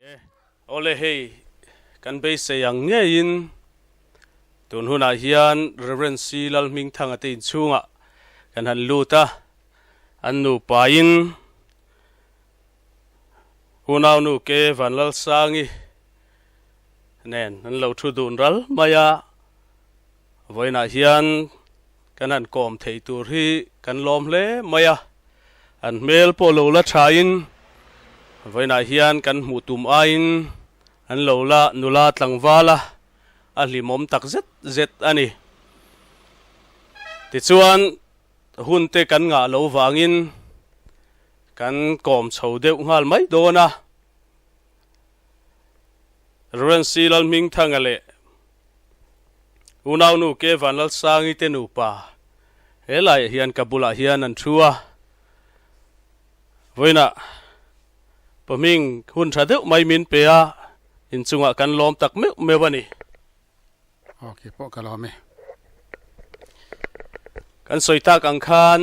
E, awle hei kan beisei ang ngeiin tun hunah hian Rev. C. Lalhmingthanga te inchhungah kan han lut a, an nupain unaunu Ke Vanlalsangi nen an lo thu dun ral mai a, vawiinah hian kan han kawm thei tur hi kan lawm hle mai a, an hmel pawh lo la thain vawiinah hian kan hmuh tum aiin an lo la nula tlangval a, a hlimawm tak zet zet a ni. Tichuan hun te kan ngah lo vangin kan kawm chho deuh nghal mai dawn a. Rev. C. Lalhmingthanga leh unaunu K. Vanlalsangi te nupa he laiah hian ka bulah hian an thu a. Vawiinah pahming hun tha deuh mai min pe a, inchungah kan lawm tak meuh meuh a ni. Aw kei pawh ka lawm e. Kan sawi tak ang khan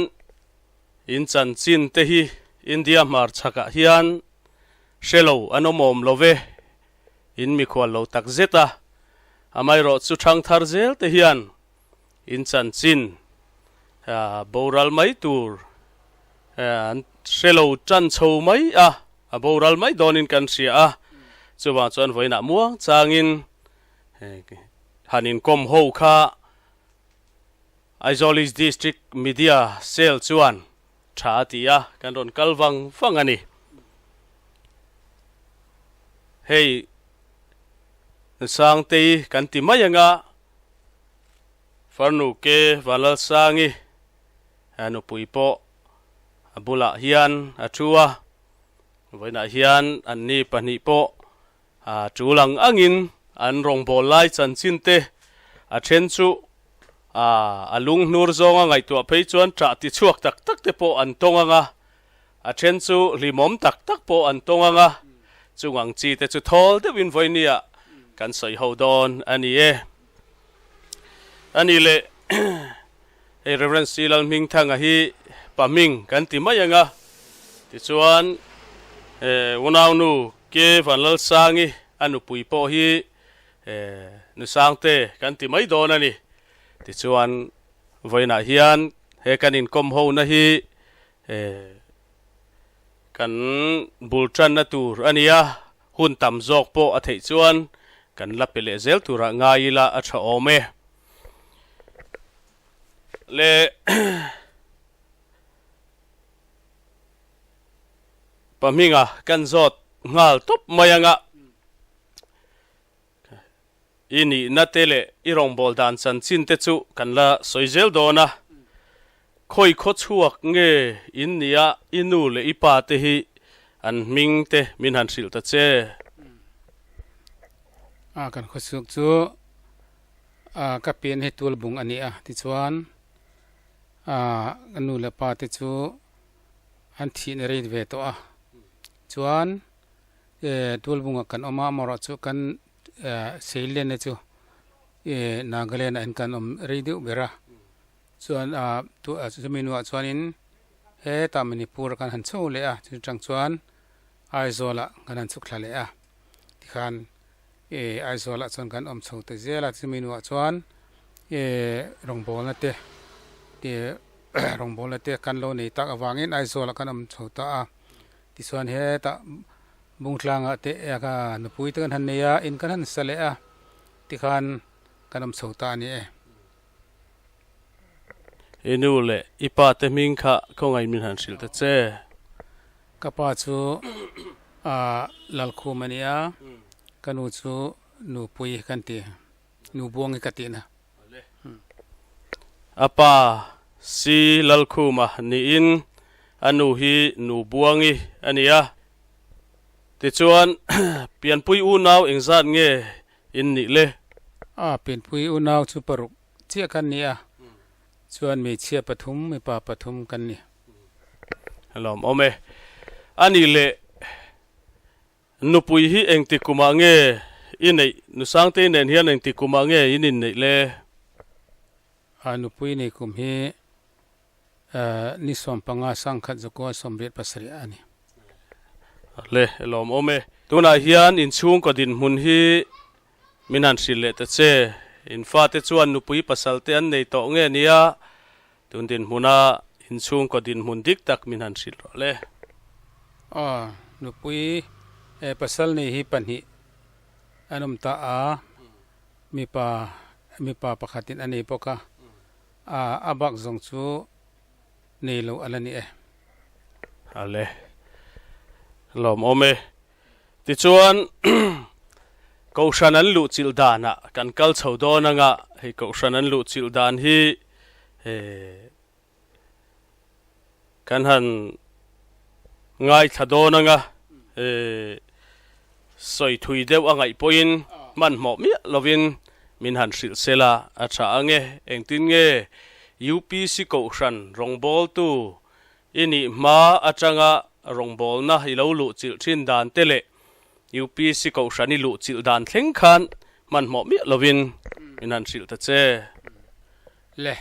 in chanchin te hi India hmarchhakah hian Hre lo, an awm awm lo ve. In mikhual lo tak zet a, amaherawh chu thangthar zel te hian in chanchin boral mai tur an hre lo tan chho mai a, a boral mai dawnin kan hria a, chuvang chuan vawiinah muang changin han inkawm ho kha Aizawl East District Media Cell chuan Tha a ti a, kan rawn kal vang vang a ni. Hei Sangtei kan ti mai anga Farnu ke Vanlalsangi nupui pawh a bulah hian a thu a, vawiinah hian anni pahnih pawh A tul ang angin an rawngbâwl lai chanchin te a then chu a lung hnur zawnga ngaihtuah phei chuan ṭah ti chhuak tak tak te pawh an tawng ang a, a then chu hlimawm tak tak pawh an tawng ang a, chung ang chi te chu thawl deuhin vawinia kan sawi ho dawn a ni e. A ni leh hei Rev. C. Lalhmingthanga hi pa hming kan ti mai ang a, tichuan unaunu Ke Vanlalsangi a nupui pawh hi nu Sangte kan ti mai dawn a ni. Tichuan vawiinah hian he kan inkawm hona hi kan bul tanna tur a ni a, hun tam zawk pawh a theih chuan kan la pe leh zel turah ngai ila a tha awm e. Le Pahminga kan zawt nghal tawp mai anga i nihna te leh i rawngbâwl dan chanchin te chu kan la sawi zel dawn a. Khawi khaw chhuak nge in nia i nu leh i pa te hi an hming te min han hrilh ta che. A kan khaw chhuak chu a ka pian hi tualbung a ni a tichuan a ka nu leh pa te chu an thihna rei ve tawh a chuan eh tualbungah kan awm a amaherawh chu kan eh seilenna chu eh Nagaland ah hian kan awm rei deuh ber a chuan ah chumi hnuah chuanin hetah Manipur ah kan han chho leh a chu chang chuan Aizawl ah kan han chhuk thla leh a tikhan eh Aizawl ah chuan kan awm chho ta zel a chumi hnuah chuan eh rawngbawlna te eh rawngbawlna te kan lo nei tak avangin Aizawl ah kan awm chho ta a tichuan hetah Bungtlangah te nupui te kan han nei a in kan han sa leh a tikhan kan awm chho ta a ni e. I nu leh i pa te hming kha khawngaih min han hrilh ta che. Ka pa chu Lalkhum a ni a, ka nu chu Nupui kan ti, Nubuangi ka tihna. A pa Si Lalkhuma niin a nu hi Nubuangi a ni a. Tichuan, pianpui unau engzat nge in nih le? A pianpui unau chu paruk chiah kan ni a, chuan hmeichhia pathum, mipa pathum kan ni. Lawm awm e. A nih leh nupui hi engti kumah nge i neih? Nu Sangtei nen hian engti kumah nge in inneih le? A nupui nei kum hi ni 15 sangkhat zakua 87 a ni. Le lawmawm e. Tunah hian inchhungkaw dinhmun hi min han hrilh leh ta che. In fate chuan nupui pasal te an nei tawh nge nia? Tun dinhmuna inchhungkaw dinhmun dik tak min han hrilh rawh le. Aw, nupui pasal nei hi pahnih an awm ta a, mipa mipa pakhatin a nei bawk a, a bak zawng chu nei lo a la ni e. Ale lawmawm e. Tichuan Kohhran an luh chilh danah kan kal chho dawn anga hei Kohhran an luh chilh dan hi kan han ngaithla dawn anga sawi thui deuh a ngaih pawhin hmanhmawh miah lovin min han hrilh sela a tha ange. Engtin nge UPC Kohhran rawngbawltu i nih hma atanga rawngbawlna i lo luh chilh thin dan te leh UPC Kohhran i luh chilh dan thleng khan hmanhmawh miah lovin min han hrilh ta che. Le,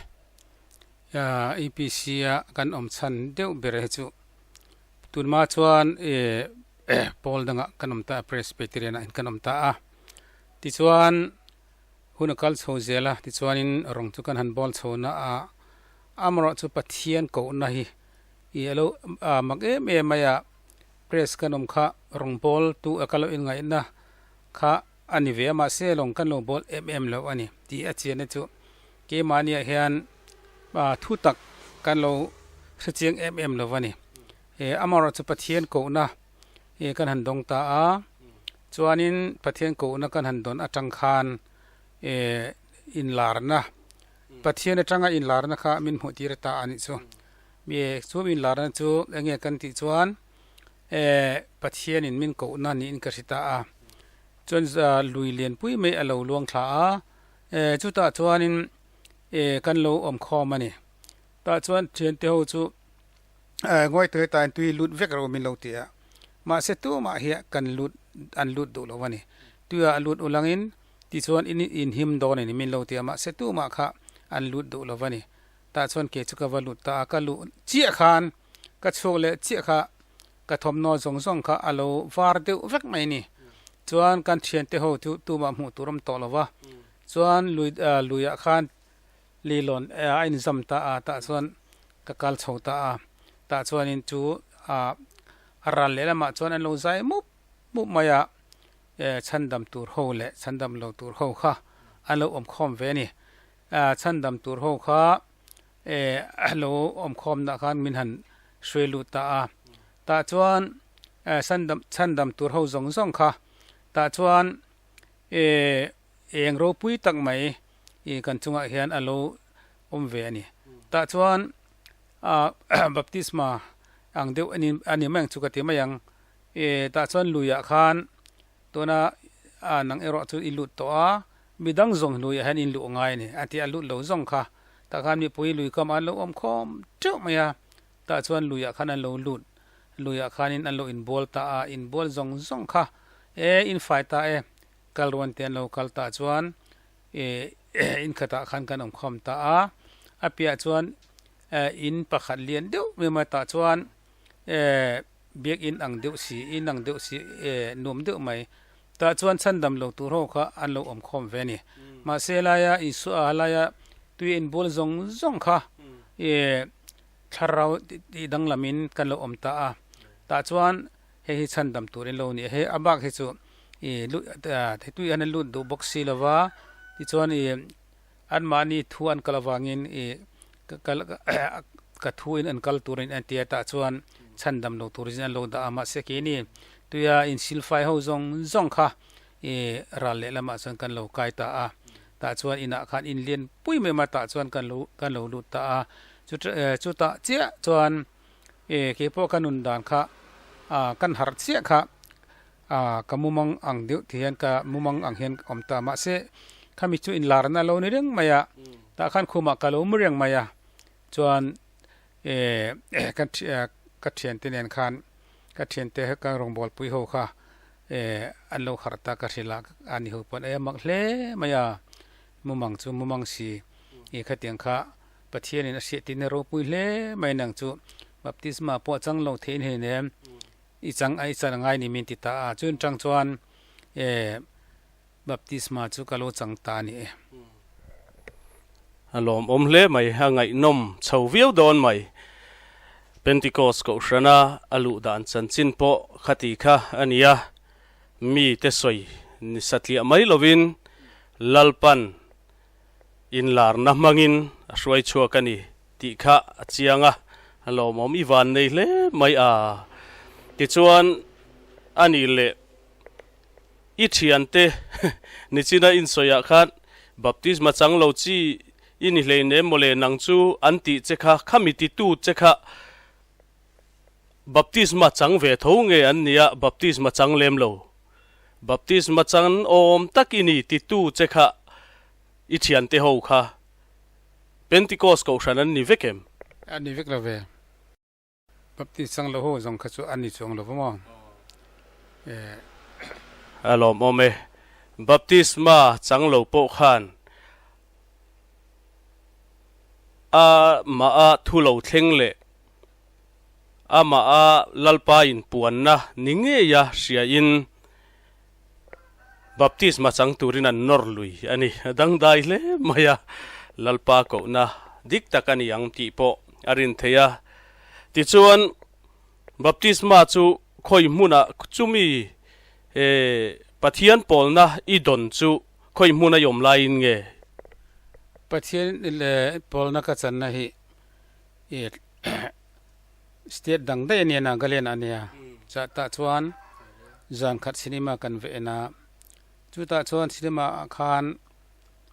UPC a kan awm chhan deuh ber hi chu tunhma chuan pawl dangah kan awm ta a, Presbyterian ah kan awm ta a. Tichuan hun a kal chho zel a, tichuanin rawng chu kan han bawl chho na a, amaherawhchu Pathian kohna hi i alo mak em em mai a, Press kan awm kha rawng bawl tu a ka lo inngaihna kha a ni ve a, mahse lawng kan lo bawl em em lo a ni tih a chian na chu keimahniah hian thu tak kan lo hrechiang em em lo a ni. Amaherawhchu Pathian kohna kan han dawng ta a, chuanin Pathian kohna kan han dawn atang khan inlarna, Pathian atanga inlarna kha min hmuh tir ta a nih chu. Chu inlarna chu enge kan tih chuan Pathianin min kohna niin ka hre ta a, chuan lui lianpui mai a lo luang thla a, chutah chuanin kan lo awm khawm a ni. Tah chuan thiante ho chu Ngawi tawh hetain tui lut vek ro min lo ti a, mahse tumah hi kan lut an lut duh lo a ni. Tuiah a lut ulangin tichuan in inhim dawn a ni min lo ti a, mahse tumah kha an lut duh lo a ni. Tah chuan kei chu ka va lut ta a, ka luh chiah khan ka chhuak leh chiah kha ka thawmhnaw zawng zawng kha a lo var deuh vek mai a ni. Chuan kan thiante ho chu tumah hmuh tur awm tawh lo va, chuan lui luiah khan Lilawn a inzam ta a, tah chuan ka kal chho ta a, tah chuanin chu a ral leh lamah chuan an lo zai mup mup mai a, chhandam tur ho leh chhandam lo tur ho kha an lo awm khawm ve a ni. Chhandam tur ho kha a lo awm khawmna khan min han hruai lut ta a, tah chuan chhandam tur ho zawng zawng kha tah chuan eng ropui tak mai i kan chungah hian a lo awm ve a ni. Tah chuan baptisma ang deuh a ni mai ang chu ka ti mai ang. I tah chuan luiah khan tuna nang erawh chu i lut tawh a, midang zawng luiah hian in luh ngai a ni a ti a, lut lo zawng kha tah khan mipui lui kam an lo awm khawm teuh mai a, tah chuan luiah khan an lo lut, luiah khanin an lo inbual ta a, inbual zawng zawng kha e in fai ta e, kal ruan te an lo kal tah chuan in khatah khan kan awm khawm ta a, a piah chuan in pakhat lian deuh mai mai tah chuan biakinn ang deuh si in ang deuh si nuam deuh mai tah chuan chhandam lo tur ho kha an lo awm khawm ve a ni mahse laia Isua laia tui inbual zawng zawng kha thlarau tih danglamin kan lo awm ta a tah chuan hei hi chhandam tur in lo ni a hei a bak hi chu ih lut hei tui hian a lut duh bawk si lo va tichuan ih anmahni thu an kal avangin ih ka kal ka thu in an kal tur a ni an ti a tah chuan chhandam lo tur in an lo dah a mahse keini tuia insilfai ho zawng zawng kha ih ral leh lamah chuan kan lo kai ta a tah chuan inah khan in lian pui mai mai tah chuan kan lo kan lo lut ta a chutah chiah chuan. E keipawh ka nun dan kha ah kan harh chiah kha ah ka mumang ang deuh ti hian ka mumang ang hian ka awm ta mahse khami chu inlarna lo ni reng mai a tah khan khumah ka lo mu reng mai a chuan e ka ka thiante nen khan ka thiante ka rawngbawlpui ho kha e an lo harh ta ka hrilh a ani ho pawn e mak hle mai a mumang chu mumang si e khatiang kha Pathianin a hriat tihna ropui hle mai nang chu baptisma pawh chang lo theih in hei nem. I chang a i chan a ngai ni min ti ta a, chun tang chuan e baptisma chu ka lo chang ta a ni e. A lawmawm hle mai, a ngaihnawm chho viau dawn mai. Pentecost kohhrana a luh dan chanchin pawh khati kha a ni a, mi te sawi ni satliah mai lovin Lalpan inlarna hmangin a hruai chhuak a ni tih kha a chiang a, a lawmawm i van nei hle mai a. Tichuan a nih leh i thiante nichina insawiah khan baptisma chang lo chi i ni hleinem mawle nang chu an tih che kha, khami titu che kha baptisma chang ve tho nge an nia, baptisma chang lem lo. Baptisma chan awm tak i ni titu che kha i thiante ho kha Pentecost kohhran an ni vek em? An ni vek lo ve. Baptist chang lo ho zawng kha chu an ni chuang lo va maw? Eh. A lawmawm e. Baptisma chang lo pawh khan a mah a thu lo thleng leh a mah a Lalpa inpuanna ni ngeia hriain Baptisma chang turin an nawr lui a ni. A dangdai hle mai a, Lalpa kohna dik tak a ni ang tih pawh a rin thei a. Tichuan, baptisma chu khawi hmunah chumi Pathian pawlna i dawn chu khawi hmun a i awm laiin nge? Pathian pawlna ka channa hi State dang daih a nia Nagaland ah a nia chah tah chuan zan khat cinema kan veh en a chutah chuan cinema ah khan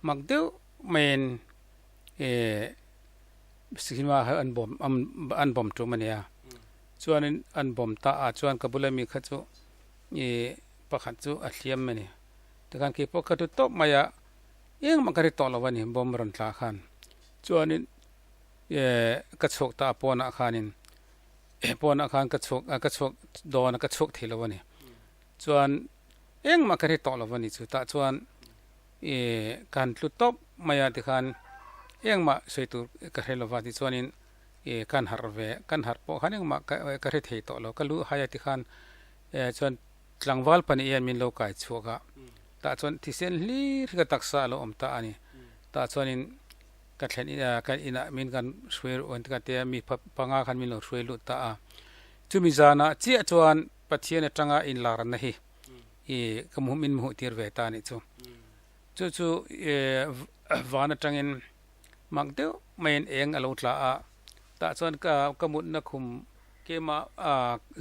mak deuh maiin eh cinema kha an bawm an bawm tum a nia chuanin an bawm ta ah chuan ka bula mi kha chu ih pakhat chu a hliam a ni tikhan keipawh ka thu tawp mai a engmah ka ri tawh lo a ni bawm rawn tla khan chuanin. Ka chhuak ta a pawnah khanin pawnah khan ka chhuak ka chhuak dawn a ka chhuak thei lo a ni. Chuan engmah ka hre tawh lo a ni chu tah chuan ih ka han tlu tawp mai a tikhan engmah sawi tur ka hre lo va tichuanin ih ka han harh ve kan harh pawh khan engmah ka ka hre thei tawh lo ka lu hai a tikhan chuan tlangval pahnih hian min lo kai chhuak a tah chuan thisen hlir hi ka taksa a lo awm ta a ni tah chuanin. Ka thlen in ka inah min kan hruai ruh an ti ka tia mi panga khan min lo hruai lut ta a. Chumi zanah chiah chuan Pathian atanga inlarna hi i ka hmuh min hmuh tir ve ta a nih chu. Chu chu van atangin mak deuh maiin eng a lo tla a, tah chuan ka ka mutna khum keimah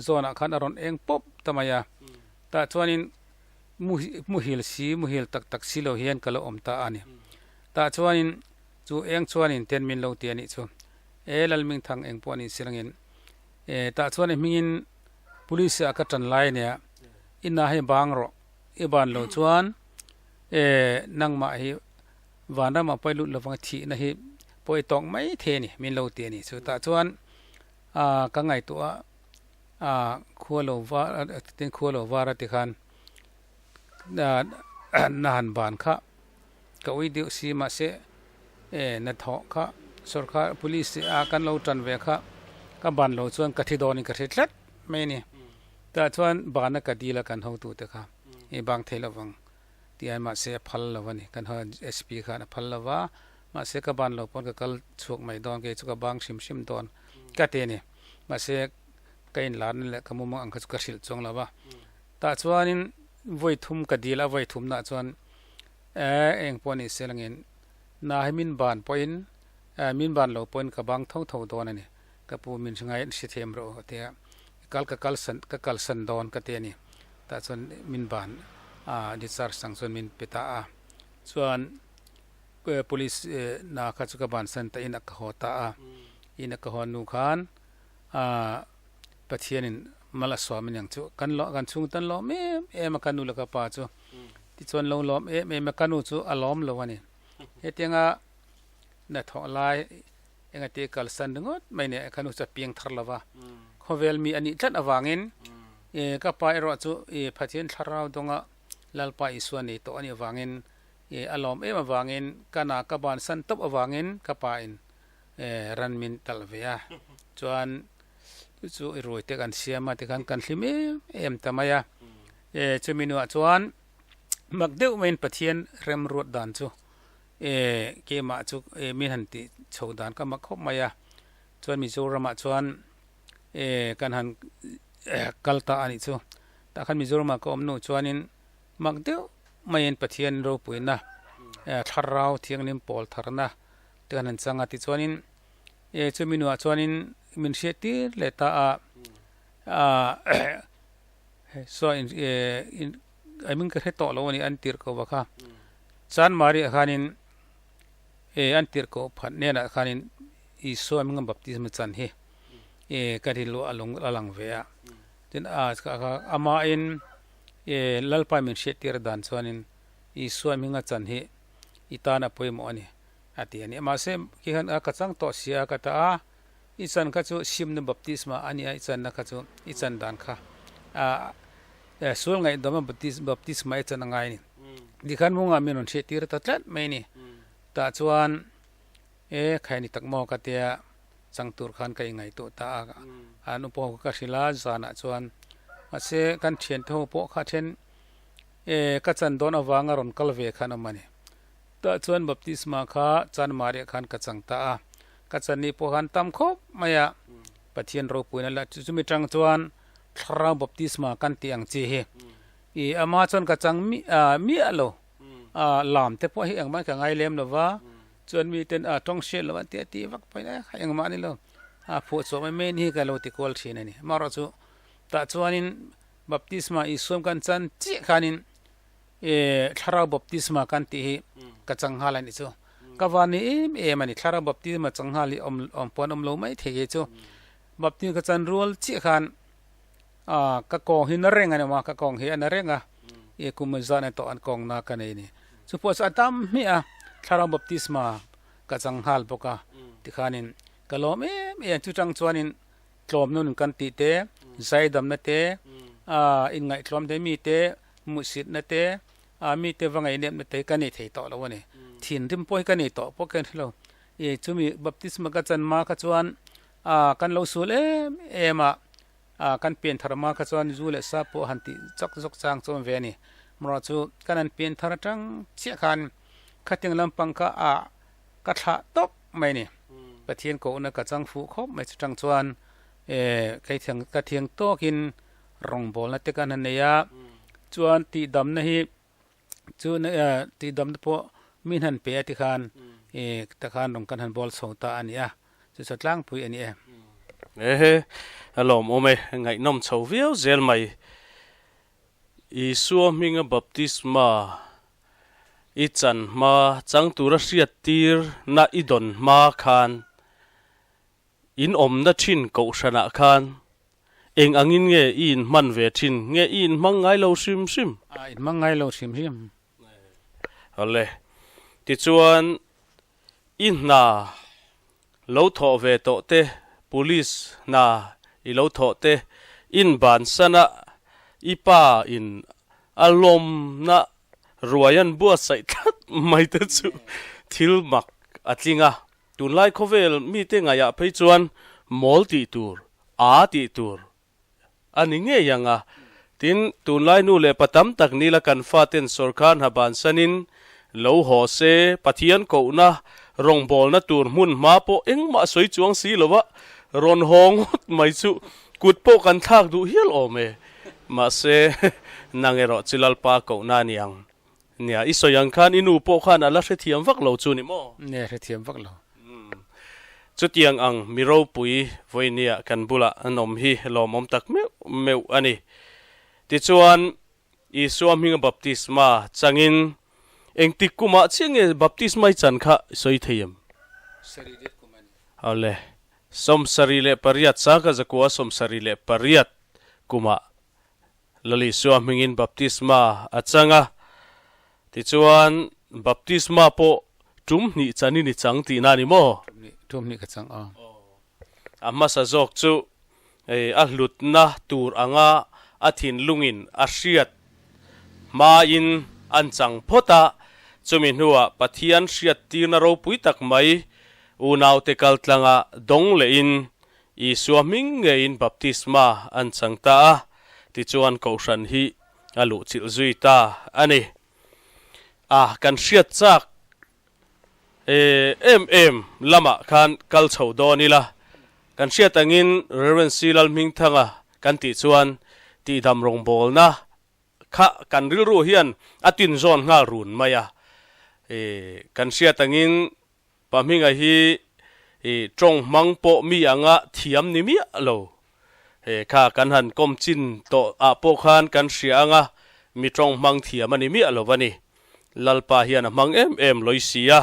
zawnah khan a rawn eng pawp ta mai a. Tah chuanin muhil si muhil tak tak si lo hian ka lo awm ta a ni. Tah chuanin chu eng chuanin ten min lo ti a nih chu. E Lalmingthang eng pawh a nih silangin e tah chuan i hmingin police ah ka tan lai ania i na hi bang rawh i ban lo chuan e nangmah hi vanramah pawh i lut lovang thihna hi pawh i tawk mai thei a ni min lo ti a nih chu. Tah chuan a ka ngaihtuah a khua lo var tin khua lo var a ti khan na han ban kha. Ka ui deuh si mahse e na thawh kha sorkar police a kan lo tan ve kha ka ban lo chuan ka thi dawn in ka hre tlat mai a ni. Tah chuan bana ka dil a kan hotu te kha i bang thei lovang tih ai mahse a phal lo a ni. Kan SP khan a phal lo va mahse ka ban lo pawn ka kal chhuak mai dawn kei chu ka bang hrim hrim dawn ka ti a ni. Mahse ka inlarna leh ka mumang ang kha chu ka hrilh chuang lo va. Tah chuanin vawi thum ka dil a vawi thumnah chuan Eh, eng pawh ni se langin na hi min ban pawhin, eh, min ban lo pawhin ka bang tho tho dawn a ni. Ka pu min hre ngai hre thiam rawh u tia kal ka kal san ka kal san dawn ka ti a ni. Tah chuan min ban a discharge ang chuan min pe ta a. Chuan police na kha chu ka ban san ta in a ka haw ta a. In a ka haw hnu khan ah Pathianin mal a suam aniang chu kan lawm kan chhung tan lawm em em a ka nu leh ka pa chu. Tichuan lo lawm em em a, ka nu chu a lawm lo a ni. Hetianga hnathawh lai engati kalsan ringawt mai nia ka nu chu a piang thar lo va, khawvel mi a nih tlat avangin ka pa erawh chu Pathian thlarau dawnga Lalpa Isua nei tawh a nih avangin a lawm em avangin ka na ka bansan tawp avangin ka pa in ran min talh ve a. Chuan. Chu chu i ruai te kan siam a tikhan kan hlim em em ta mai a. E chumi nuah chuan mak deuh maiin Pathian remruat dan chu e keimah chu e min han tih chho dan ka mak khawp mai a. Chuan Mizoramah chuan e kan han kal ta a nih chu. Tah khan Mizoramah ka awm hnuh chuanin mak deuh maiin Pathian ropuina thlarau thianghlim pawl tharna te kan han chang a. Tichuanin e chumi nuah chuanin min hriat tir leh ta a, saw in e in I mean ka hre tawh lo a ni an tirh koh kha. Chanmari ah khanin e an tirh koh phat hnenah khanin Isua hminga baptisma chan hi e ka rilru a lung a lang ve a. Tin a amahin e Lalpa min hriat tir dan chuanin Isua hminga chan hi i tan a pawimawh a ni a ti a ni. Mahse khi khan a ka chang tawh si a ka ta a, i chan kha chu simna baptisma a ni a, i channa kha chu i chan dan kha a sual ngaihdawma baptisma i chan a ngai a ni. Tikhan mungah min rawn hriat tir ta tlat mai a ni. Tah chuan E, khai ni tak maw ka tia chang tur khan ka ingaihtuah ta a, an upa ho ka hrilh a, zanah chuan mahse kan thiante ho pawh kha then e ka chan dawn avanga rawn kal ve khan awm a ni. Tah chuan baptisma kha Chanmariah khan ka chang ta a, ka chan ni pawh khan tam khawp mai a, Pathian ropuina la chumi tang chuan thlarau baptisma kan tih ang chi hi i ama chuan ka chang miah lo, lam te pawh hi engmah ka ngai lem lo va. Chuan miten a tawng hriat loh an ti a tih vak pawhin e kha engmah a ni lo, a phuah chhuah mai mai ni hi ka lo ti kual thin a ni. Amaherawhchu tah chuanin baptisma Isuam kan chan chiah khanin e thlarau baptisma kan tih hi ka chang nghal a nih chu. Ka van ni em em a ni thlarau baptisma chang nghal hi awm awm pawh an awm lo mai thei hi chu. Baptisma ka chan rual chiah khan a ka kawng hi na reng a ni awm a, ka kawng hi a na reng a, e kum zan a tawh an kawng na ka nei a ni. Chu pawh chu a tam hmiah a, thlarau baptisma ka chang nghal bawk a, tikhanin ka lawm em em. Chu chang chuanin tlawm nun kan tih te, zaidamna te, ah inngaihtlawm te, mite hmuhsitna te, ah mite va ngaihnepna te hi ka nei thei tawh lo a ni. Thinrim pawh hi ka nei tawh pawh ka hre lo. Ih chumi baptisma ka chan hma kha chuan ah kan lo sul em em a, Ah, kan pian thar hma kha chuan zu leh sa pawh han tih chawk zawk chang chu a awm ve a ni. Amaherawh chu kan han pian thar atang chiah khan khatiang lampang kha ah ka thlah tawp mai a ni. Pathian kohna ka chang fuh khawp mai chutang chuan eh kei thiang ka thiang tawkin rawngbawlna te kan han nei a, chuan tihdamna hi Chu tih dam te pawh mi hnan pe a ti khan i ta khan rawn kan han bawl chho ta a ni a, chu chu tlangpui a ni e. Ehe, a lawmawm e, ngaihnawm chho viau zel mai. Isua hminga baptisma i chan hma, chang tura hriat tir na i dawn hma khan In awmna thin kohhranah khan eng angin nge i inhman ve thin? Nge i inhmang ngai lo hrim hrim? A inhmang ngai lo hrim hrim. Awle. Tichuan, i hna lo thawh ve tawh te, police hna i lo thawh te, inbansan a i pa in a lawmna ruai an buatsaih tlat mai te chu thil mak a tling a. Tunlai khawvel mite ngaihah phei chuan mawl tih tur, aa tih tur a ni ngei ang a. Tin, tunlai nu leh pa tam tak nila kan faten sawrkar hna bansanin lo haw se, Pathian kohna, rawngbawlna tur hmun hma pawh engmah sawi chuang si lova rawn haw ngawt mai chu kut pawh kan thlak duh hial awm e. Mahse, nang erawh chu Lalpa kohna a ni ang. Nia, i sawi ang khan i nu pawh khan a la hrethiam vak lo chu ni maw? Nia, hrethiam vak lo. Umm. Chutiang ang mi ropui vawinia kan bulah an awm hi lawmawm tak meuh meuh a ni. Tichuan, Isua hminga baptisma changin engtik kumah chiah nge baptisma i chan kha i sawi thei em? Sarih kum a ni. Awle, 78, sangkhat zakua 78 kumah Lal Isua hmingin baptisma a chang a, tichuan baptisma pawh tum hnih chanin i chang tihna a ni maw? Tum hnih ka chang a. A hmasa zawk chu a hlutna tur anga a thinlungin a hriat hmain an chang phawt a, chumi hnuah Pathian hriattirna ropui tak mai unaute kaltlanga dawng lehin. Isua hming ngeiin baptisma an chang ta a, tichuan Kohhran hi a luhchilh zui ta a ni. A, kan hriat chak em em lamah khan kal chho dawn ila, kan hriat angin Rev. C. Lalhmingthanga kan tih chuan tihdam rawngbawlna kha kan rilru hian a tinzawn nghal run mai a. Kan hriat angin Pahminga hi i tawng hmang pawh mi anga thiam ni miah lo. He kha kan han kawm chin tawh ah pawh khan kan hria anga mi tawng hmang thiam a ni miah lo a ni. Lalpa hian a hmang em em lawih si a.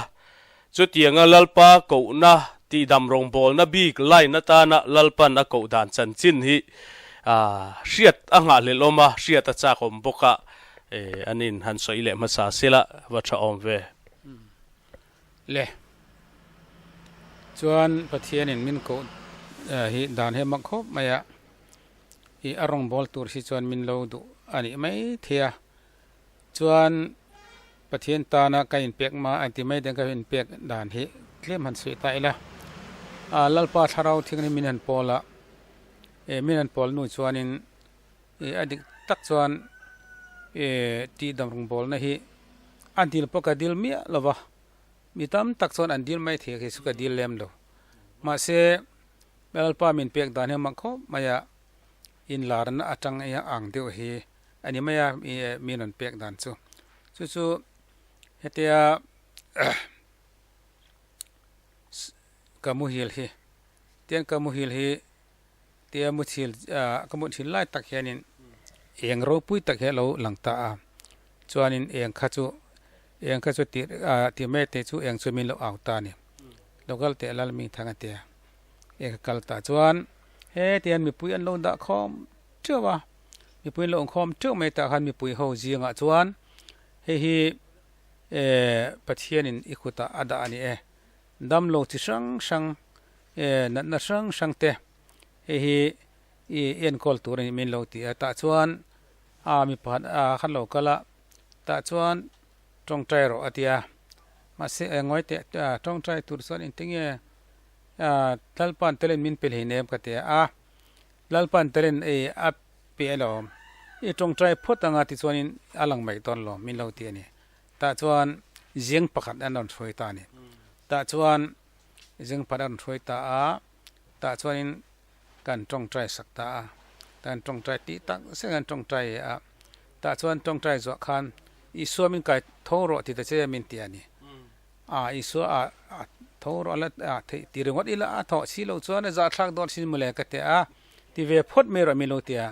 Chutianga Lalpa kohna tihdam rawngbawlna bik line atana Lalpan a koh dan chanchin hi hriat a nghahhlelh awm a, hriat a chak awm bawk a, an in han sawi leh hmasa sela va tha awm ve. Le. Chuan Pathianin min koh hi dan hi a mak khawp mai a, i a rawngbâwl tur hi chuan min lo duh a nih mai thei a. Chuan Pathian tana ka inpek hma a ti mai dang ka inpek dan hi tlem han sawi ta ila. A Lalpa thlarau thing hi min han pawl a, e min han pawl hnu chuanin e a dik tak chuan e tihdam rawngbawlna hi a dil pawh ka dil miah lo va, mi tam tak chuan an dil mai thei a kei chu ka dil lem lo. Mahse Lalpa min pek dan hi a mak khawp mai a, inlarna atang a ang deuh hi a ni mai a mi rawn pek dan chu. Chu chu hetia ka muhil hi tiang ka muhil hi Tia muthil ka muthil lai tak hianin eng ropui tak hi a lo lang ta a, chuanin eng kha chu eng kha chu tih tih mai te chu eng chu min lo au ta a ni. Lo kal teh lal mi thang a ti a, eng ka kal ta chuan hetiang mipui an lo dah khawm teuh a, mipui an lo awm khawm teuh mai tah khan mipui ho zingah chuan hei hi Pathianin i kutah a dah a ni e, damlo chi hrang hrang E natna hrang hrang te hei hi i enkawl tur a nih min lo ti a tah chuan a mi pakhat a khan lo kal a tah chuan tawngtai rawh a ti a mahse e ngawi teh tawngtai tur chuan engtin nge a Lalpa'n talent min pe hlei nem ka ti a Lalpa'n talent ei a pe alawm i tawngtai phawt anga tichuanin a lang mai dawn lo min lo ti a ni tah chuan zing pakhat an rawn hruai ta a ni tah chuan Zingpat a rawn hruai ta a, tah chuanin kan tawngtai sak ta a, kan tawngtai tih tak zet kan tawngtai e a, tah chuan tawngtai zuah khan Isua min kai tho rawh ti ta che min ti a ni. A Isua a a tho rawh la a theih ti ringawt ila a thawh si lo chuan a zahthlak dawn sin mawle ka ti a, ti ve phawt mai rawh min lo ti a,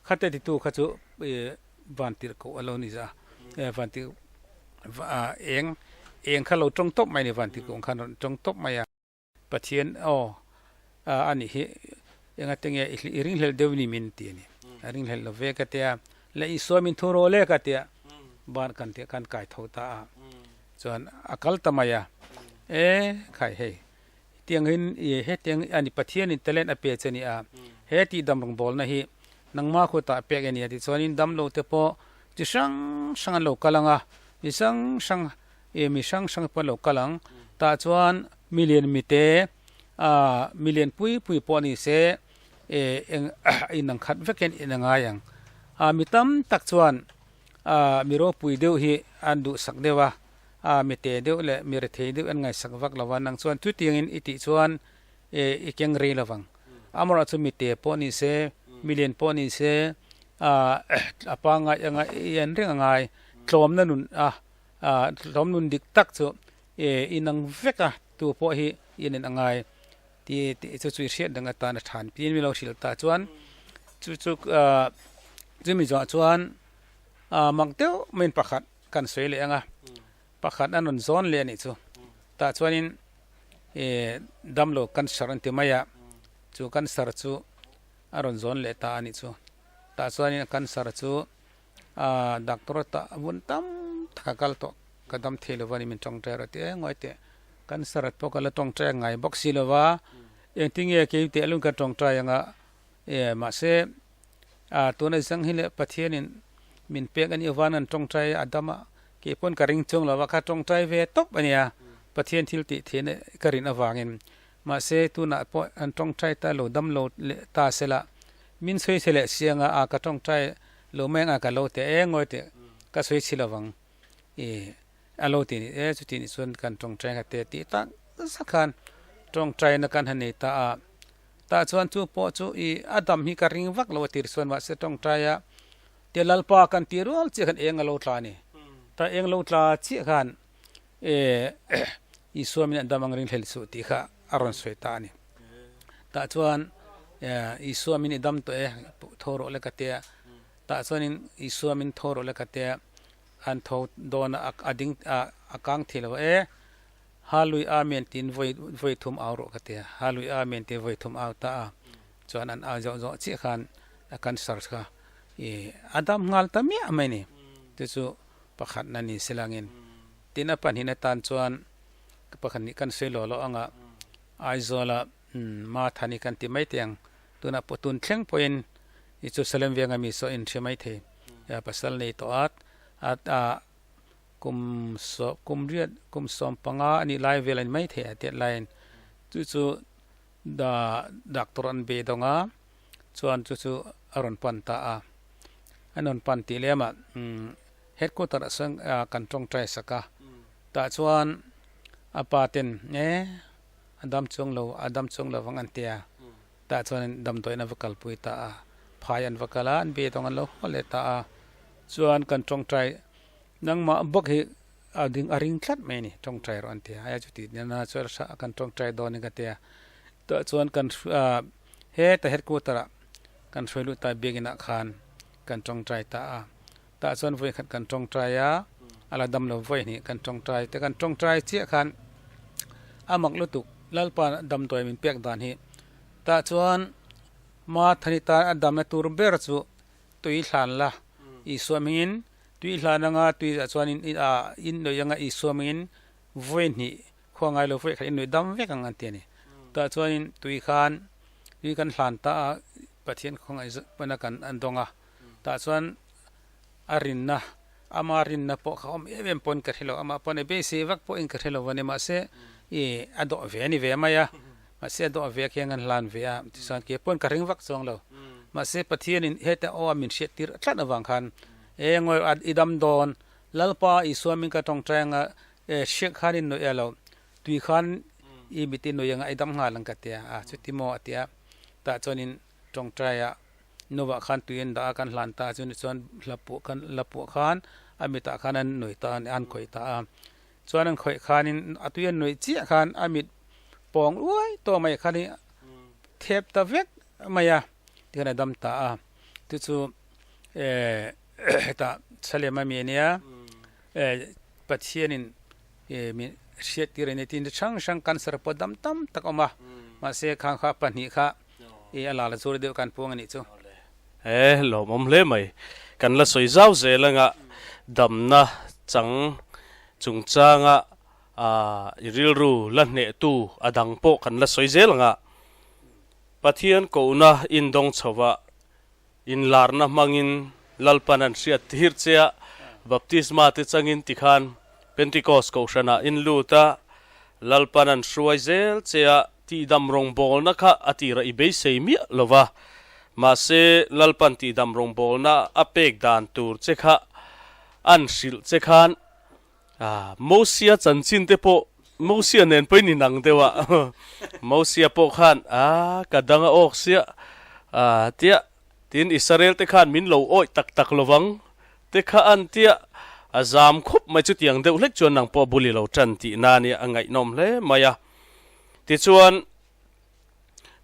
khate titu kha chu van tirh koh a lo ni za a, van tirh eng eng kha lo tawng tawp mai a ni van tirh koh ang khan rawn tawng tawp mai a. Pathian aw a nih hi engate nge i ringhlelh deuh ni min ti a ni a ringhlelh lo ve ka tia le Isua min thu rawh le ka tia ban kan tih khan kai tho ta a chuan a kal ta mai a e khai hei tiang in hetiang a ni Pathian in talent a pe che ni a he tih dam rawngbawlna hi nangma khutah pek a ni a tih chuanin damlo te pawh chi hrang hrang an lo kal ang a, mi hrang hrang ih mi hrang hrang pawh an lo kal ang tah chuan milian mite ah milian pui pui pawh ni se eh eng inang khat vek hian in a ngai ang ah mi tam tak chuan ah mi ropui deuh hi an duhsak deuh a ah mi te deuh leh mi rethei deuh an ngaihsak vak lo a nang chuan chutiangin i tih chuan eh i keng rei lo vang. Amaherawh chu mite pawh ni se, milian pawh ni se, a pangngai anga i en reng a ngai. Tlawmna nun a, tlawm nun dik tak chu inang vek a, tu pawh hi i en a ngai tih chu chu i hriat reng atan a tha ni. Tin mi lo hrilh ta chuan chu chu chumi zawhah chuan mak deuh maiin pakhat kan sawi leh ang a, pakhat a rawn zawn leh a nih chu. Tah chuanin ih damlo cancer an ti mai a, chu cancer chu a rawn zawn leh ta a nih chu. Tah chuanin a cancer chu ah doctor tah vun tam tak a kal tawh ka dam thei lo va ni min tawngtai rawh tih engawi teh cancer pawh ka la tawngtai ngai bawk si lo va, engtin nge kei teh alun ka tawngtai anga ih mahse ah tuna zang hi leh Pathianin min pek a nih avangin an tawngtai a dam a Kei pawn ka ring chung lo a, ka tawngtai ve tawp a nia, Pathian thil tih theihna ka rin avangin. Mahse tunah pawh an tawngtai ta lo dam lo leh ta sela min sawi chhe leh si anga a ka tawngtai lo mai anga ka lo ti a e ngawi teh ka sawi chhi lovang i a lo ti ni e chuti nih chuan kan tawngtai kha te tih tak zak khan tawngtaina kan han nei ta a tah chuan chu pawh chu i a dam hi ka ring vak lo a tir chuan mahse tawngtaia Tia Lalpa kan tih rual chiah khan eng a lo tla a ni. Ta eng lo tla chiah khan Isua min an dam ang ring hlel suh tih kha a rawn sawi ta a ni. Tah chuan Isua min i dam tawh e, tho rawh le ka tia. Tah chuanin Isua min tho rawh le ka tia, an tho dawn a, a ding a kang thei lo e, Halui Amen tiin vawi vawi thum au rawh ka tia. Halui Amen tiin vawi thum au ta a. Chuan an au zawh zawh chiah khan a cancer kha i a dam nghal ta miah mai ni. Chu chu pakhatna ni silangin tin a pahnihna tan chuan pakhat nih kan sawi lawh lawh anga Aizawla Mathani kan ti mai teh ang tunah pawh tun thleng pawhin i chu Salem venga mi saw in hre mai thei pasal nei tawh at a kum saw kum riat kum 15 a nih lai vel a ni mai thei a tiat laiin chu chu doctor an be dawng a chuan chu chu a rawn pan ta a an rawn pan tih lem ah headquarter ah sawn kan tawngtai sak a tah chuan a pa ten e a dam chuang lo a dam chuang lo vang an ti a tah chuan damdawi in a va kalpui ta a phai an va kal a an be dawng an lo haw leh ta a chuan kan tawngtai Nangmah bawk hi a ding a ring tlat mai a ni, tawngtai rawh an ti a, aia chuti nena chuan a kan tawngtai dawn in ka ti a, tah chuan kan heta headquarter ah kan hruai lut ta biakinn ah khan kan tawngtai ta a, tah chuan vawi khat kan tawngtai a, a la dam lo vawi hnih kan tawngtai te kan tawngtai chiah khan a mak lutuk Lalpa damdawi min pek dan hi tah chuan Mathani tan a damna tur ber chu tui hlan la Isua hmingin Tui hlan anga tui ah chuan in ah in nuih anga Isua hmingin vawi hnih khua ngai lo vawi khat in nuih dam vek ang an ti a ni. Tah chuanin tui khan tui kan hlan ta a Pathian khawngaih pana kan an dawng a. Tah chuan a rinna ama rinna pawh kha awm em em pawn ka hre lo amah pawn e beisei vak pawhin ka hre lo a ni mahse ih a dawh ve a ni ve mai a mahse a dawh ve khian kan hlan ve a tichuan kei pawn ka ring vak chuang lo mahse Pathianin heta aw a min hriat tir tlat avang khan E ngawi at i dam dawn. Lalpa Isua min ka tawngtai anga e hriak khan in nuih elo tui khan i mit i nuih anga i dam nghal ang ka tia a chuti maw a tia tah chuan in tawngtai a nuah khan tui an dah a kan hlan ta chu ni chuan hlapuah khan lapuah khan a mitah khan an nuih ta a an khawih ta a chuan an khawih khan in a tui an nuih chiah khan a mit pawng uai tawh mai khan i thep ta vek mai a tikhan a dam ta a chu chu hetah Salem a mi a nia Pathianin min hriat tir a ni tin hrang hrang cancer pawh dam tam tak a awm a mahse khang kha pahnih kha a la la zur deuh kan puang a nih chu. He lawmawm hle mai. Kan la sawi zau zel anga damna chang chungchanga i rilru la hnehtu a dang pawh kan la sawi zel anga Pathian kohna indawng chhovah Inlarna hmangin Lalpan an hriat tir che a, baptisma te changin tikhan Pentecost kohhranah in lut a, Lalpan an hruai zel che a, tihdam rawngbawlna kha a tirah i beisei miah lo va, mahse Lalpan tihdam rawngbawlna a pek dan tur che kha an hrilh che khan Mosia chanchin te pawh Mosia nen pawhin in ang deuh a, Mosia pawh khan a ka dang a awk sia a tia tin Israel te khan min lo awih tak tak lovang te kha an tia a zam khup mai chutiang deuh hlek chuan nang pawh bul i lo tan tih na nia a ngaihnawm hle mai a. Tichuan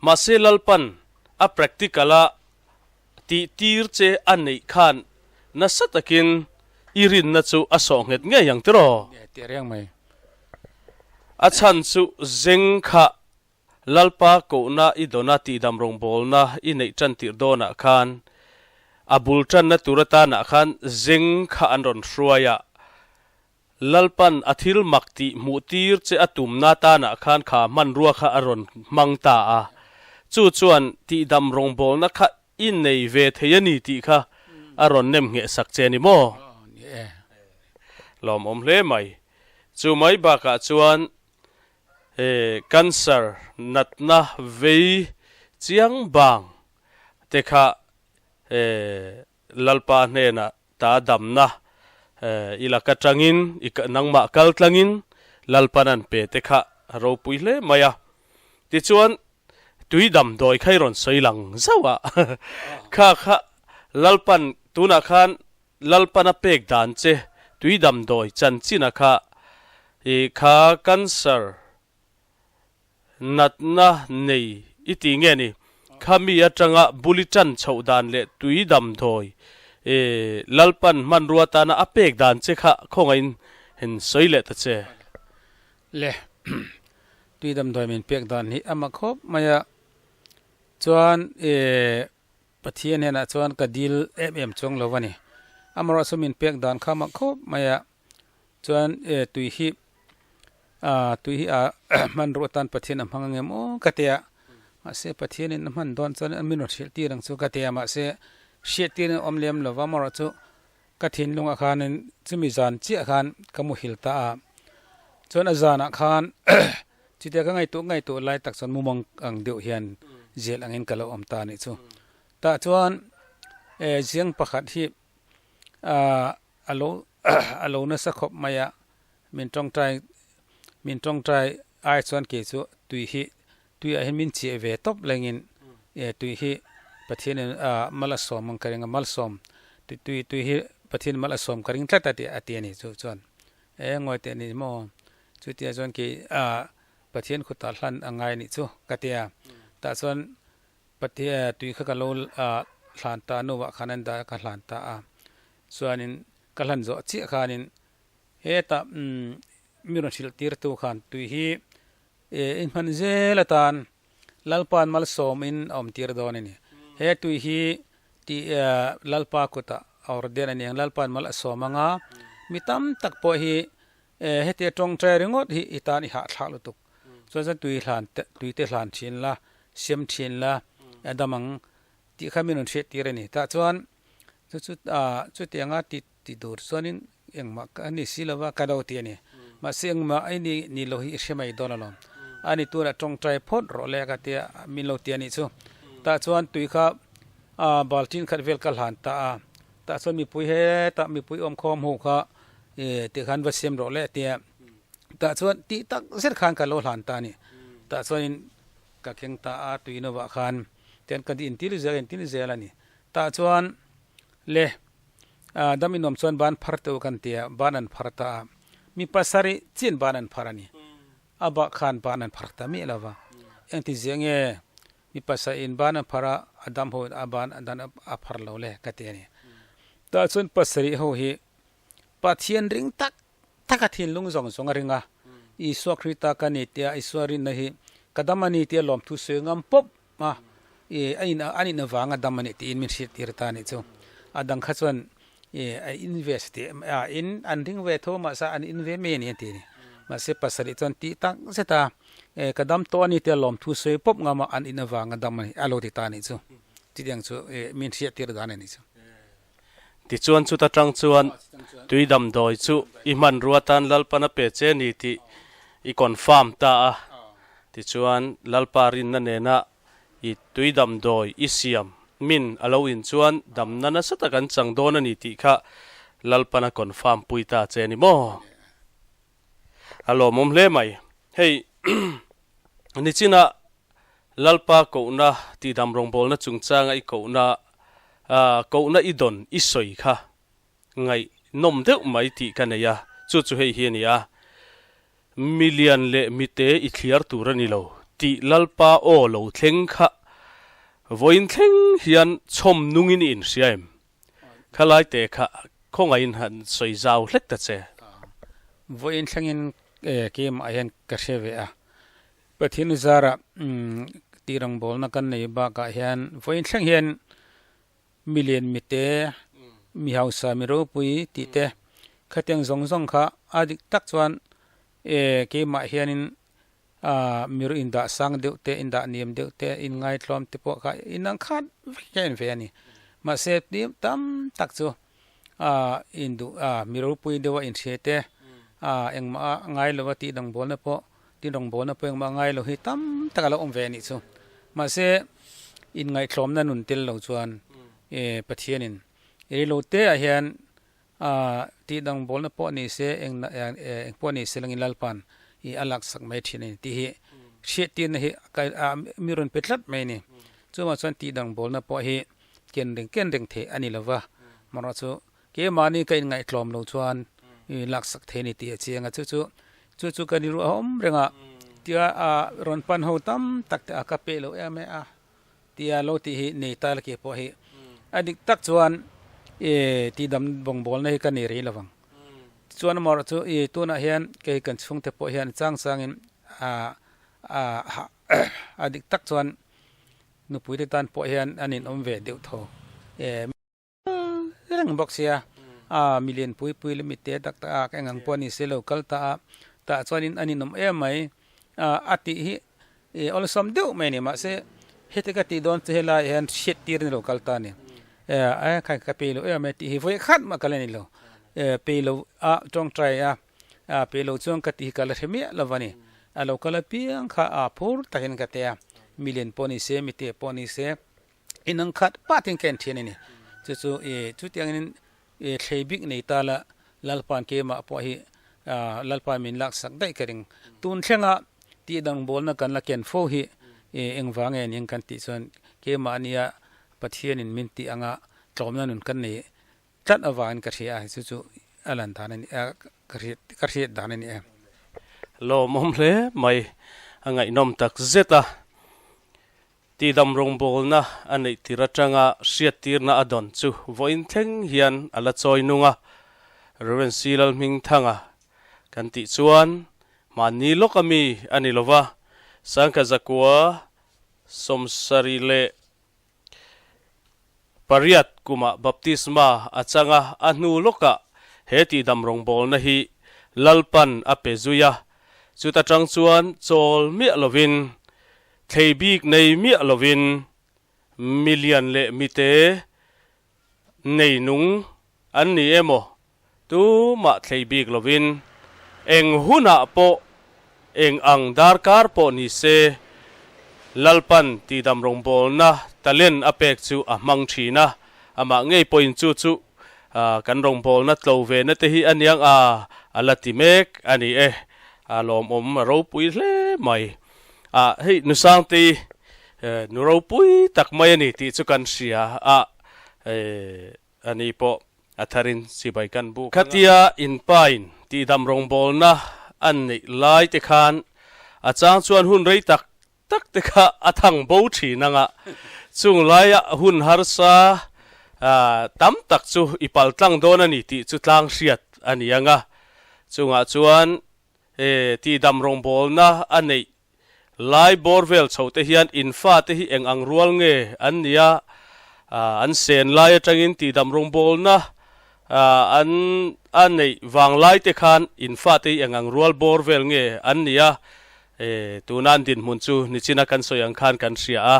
mahse Lalpan a practical a Tih tir che a neih khan nasa takin i rinna chu a sawh nghet ngei ang tiraw? Nge tih reng mai. A chhan chu zeng kha Lalpa kohna i dawna tihdam rawngbawlna i neih tan tirh dawnah khan a bul tanna tur atanah khan zeng kha an rawn hruai a, Lalpan a thil mak tih hmuh tir che a tumna tanah khan kha hmanrua kha a rawn hmang ta a, chu chuan tihdam rawngbawlna kha i nei ve thei a ni tih kha a rawn nem ngheh sak che a ni maw? Lawmawm hle mai. Chu mai bakah chuan. Cancer natna vei chiang bang te kha Lalpa hnenah ta damna i laka tangin, i nangmah kal tlangin Lalpan an pe te kha a ropui hle mai a. Tichuan, tui damdawi kha i rawn sawi lang zauh a, kha kha Lalpan tunah khan Lalpan a pek dan che tui damdawi chanchin a kha i kha cancer Natna nei i ti nge ni? Khami atanga buli tan chhoh dan leh tui damdawi i Lalpan hmanrua tana a pek dan che kha khawngaihin hen sawi leh ta che. Le, tui damdawi min pek dan hi a mak khawp mai a, chuan i Pathian hnenah chuan ka dil em em chuang lo a ni. Amaherawhchu min pek dan kha a mak khawp mai a, Chuan e tui hi ah tui hi ah hmanrua atan Pathian a hmang angem aw ka ti a, mahse Pathianin a hman dawn chuan min rawn hrilh tir ang chu ka ti a, mahse hriat tirin a awm lem lo va, amaherawh chu ka thinlungah khanin chumi zan chiah khan ka muhil ta a, chuan a zanah khan chutia ka ngaihtuah ngaihtuah lai tak chuan mumang ang deuh hian zial angin ka lo awm ta a nih chu. Tah chuan e ziang pakhat hi ah A lo a lo nasa khawp mai a, min tawngtai min tawngtai ai chuan kei chu tui hi tui ah hian min chiah ve tawp lengin e tui hi Pathian in ah mal a sawm ang ka ring a, malsawm tui tui tui hi Pathian mal a sawm ka ring tlat a tih a ti a ni chu chuan e ngawi teh ni maw chutia chuan kei ah Pathian khutah hlan a ngai nih chu ka ti a, tah chuan Pathian tui kha ka lo ah hlan ta nuah khan an dah a ka hlan ta a. Chuanin ka hlan zawh chiah khanin hetah mi rawn hrilh tirtu khan tui hi i hman zel atan Lalpa'n malsawmin a awm tir dawn a ni. He tui hi tih Lalpa kutah a awr den a ni ang, Lalpa'n mal a sawm anga mi tam tak pawh hi hetia tawngtai ringawt hi i tan i hahthlak lutuk. Chuan chuan tui hlan te tui te hlan thin la, siam thin la, a dam ang tih kha min rawn hriat tir a ni. Tah chuan Chu chu ah chutianga ti ti tur chuanin engmah ka ni si lova ka lo ti a ni. Mahse engmah ai ni ni lo hi i hre mai dawn alawm. A ni tunah tawngtai phawt rawh le ka tia min lo ti a nih chu. Tah chuan tui kha ah baltin khat vel ka hlan ta a. Tah chuan mipui hetah mipui awmkhawm ho kha ih tikhan va siam rawh le a tia. Tah chuan tih tak zet khan ka lo hlan ta a ni. Tah chuanin ka keng ta a tui novah khan tian ka intil zel intil zel a ni. Tah chuan le dam inawm chuan ban phar teuh kan ti a, ban an phar ta a, mi pasarih chian ban an phar a ni. A bah khan ban an phar ta miah lo va, engti zia nge mi pasarih in ban an phar a, a dam ho in a ban a dan a phar lo le ka ti a ni. Tah chuan pasarih ho hi Pathian ring tak tak a thinlung zawng zawng a ring a, Isua Krista ka ni tia Isua rinna hi ka dam a ni tia lawmthu sawi ngam pawp a, i a in an in avanga dam a nih tiin min hriat tir ta a nih chu. A dang kha chuan i a in ve si tih a in an ring ve tho mahse an in ve mai a ni an ti a ni. Mahse pasarih chuan tih tak zet a, e ka dam tawh a ni tia lawmthu sawi pawp ngam a an in avanga dam a ni a lo ti ta a nih chu. Chutiang chu i min hriat tir dan a nih chu. Tichuan chuta tang chuan tui damdawi chu i hmanrua tan Lalpan a pe che ni tih i confirm ta a. Tichuan Lalpa rinna nena i tui damdawi i siam min a lo in chuan damna nasa tak an chang dawn a ni tih kha Lalpan a confirm pui ta che a ni maw? A lawmawm hle mai. Hei nichina Lalpa kohna tihdam rawngbawlna chungchanga i kohna kohna i dawn i sawi kha ngaihnawm deuh mai tih ka nei a, chu chu hei hi a ni a, Milian leh mite i thliar tur a ni lo tih Lalpa aw lo thleng kha vawiin thleng hian chhawm nungin i inhria em? Khalai te kha khawngaihin han sawi zau hlek ta che. Vawiin thlengin keimah hian ka hre ve a, Pathian zarah tih rawngbawlna kan nei bakah hian vawiin thleng hian milian mite, mi hausa, mi ropui tih te khatiang zawng zawng kha a dik tak chuan keimah hianin mi rawh indah sang deuh te, indah niam deuh te, inngaithlawm te pawh kha inang khat vek hian ve a ni. Mahse tam tak chu induh mi ropui deuha inhria te engmah a ngai lova tih rawngbawlna pawh. Tin rawngbawlna pawh engmah ngai lo hi tam tak a lo awm ve a nih chu. Mahse, inngaihtlawmna nun tel lo chuan Pathianin rilo te ah hian tih dangbawlna pawh ni se eng pawh ni se langin Lalpa'n i a laksak mai thin a ni tih hi hriattirna hi mi rawn pe tlat mai a ni. Chuvang chuan tih dangbawlna pawh hi ken reng ken reng theih a ni lo va, amaherawhchu Keimahni ka inngaihtlawm lo chuan i laksak thei a ni tih a chiang a, chu chu chu chu ka niruah a awm reng a, tia a rawn pan ho tam tak te a ka peh lo em em a tia lo tih hi nei ta la ke pawh hi a dik tak chuan i tihdam bawngbawlna hi ka nei rei lovang. Tichuan amaherawh chu i tunah hian kei kan chhungte pawh hian chang changin a a a dik tak chuan nupuite tan pawh hian an inawm ve deuh tho. Reng bawk sia a milian pui pui leh mite tak tak a eng ang pawh a ni se lo kal ta a tah chuanin an inawm em mai a a tih hi ih awlsam deuh mai a ni mahse heti ka tih dawn chu helai ah hian hriat tir a ni lo kal ta a ni a kha ka pe lo em mai tih hi vawi khat mah ka la ni lo pe lo a tawngtai a a pe lo chuan ka tih hi ka la hre miah lo a ni a lo kal apiang kha a phur takin ka ti a milian pawh ni se mite pawh ni se. Inang khat patin ka en thin a ni. Chu chu i chutiangin i thlei bik nei ta la Lalpa'n keimah pawh hi Lalpa min laksak daih ka ring. Tun thlenga tihdang bawlna kan la ken fo hi i engvang nge ning kan tih chuan keimah ania Pathianin min tih anga tlawmna nun kan nei tlat avangin ka hria a, chu chu a lan dan a ni a, ka hriat dan a ni e. Lawmawm hle mai, a ngaihnawm tak zet a. Tihdam rawngbawlna a neih tir atanga hriattirna a dawn chu vawiin thleng hian a la chawi nung a. Rev. C. Lalhmingthanga kan tih chuan mahni lawk ami a ni lova, Sangkha Zakua 78 kumah baptisma a chang a, a hnu lawkah he tihdam rawngbawlna hi Lalpan a pe zui a, chuta tang chuan chawl miah lovin Thlei bik nei miah lovin milian leh mite nei nung an ni emaw tumah thlei bik lovin eng hunah pawh eng ang darkar pawh ni se Lalpan tihdam rawngbawlna talent a pek chu a hmang thin a, amah ngei pawhin chu chu kan rawngbawlna tlo ve na te hi a niang a a la ti mek a ni e, a lawmawm a ropui hle mai. Ah hei Nusangtei nu ropui tak mai a ni tih chu kan hria a, ani pawh a tharin sipai kan buk anga. Khatia inpain tihdam rawngbawlna an neih lai te khan a chang chuan hun rei tak tak te kha a thang bo thin anga, chung laia hun harsa tam tak chu i pal tlang dawn a ni tih chu tlang hriat a ni anga, chungah chuan He tihdam rawngbawlna a neih lai bawr vel chho te hian in fate hi eng ang rual nge an ni a, an sen lai atangin tihdam rawngbawlna an a neih vang lai te khan in fate hi eng ang rual bawr vel nge an ni a, tuna an dinhmun chu nichina kan sawi ang khan kan hria a,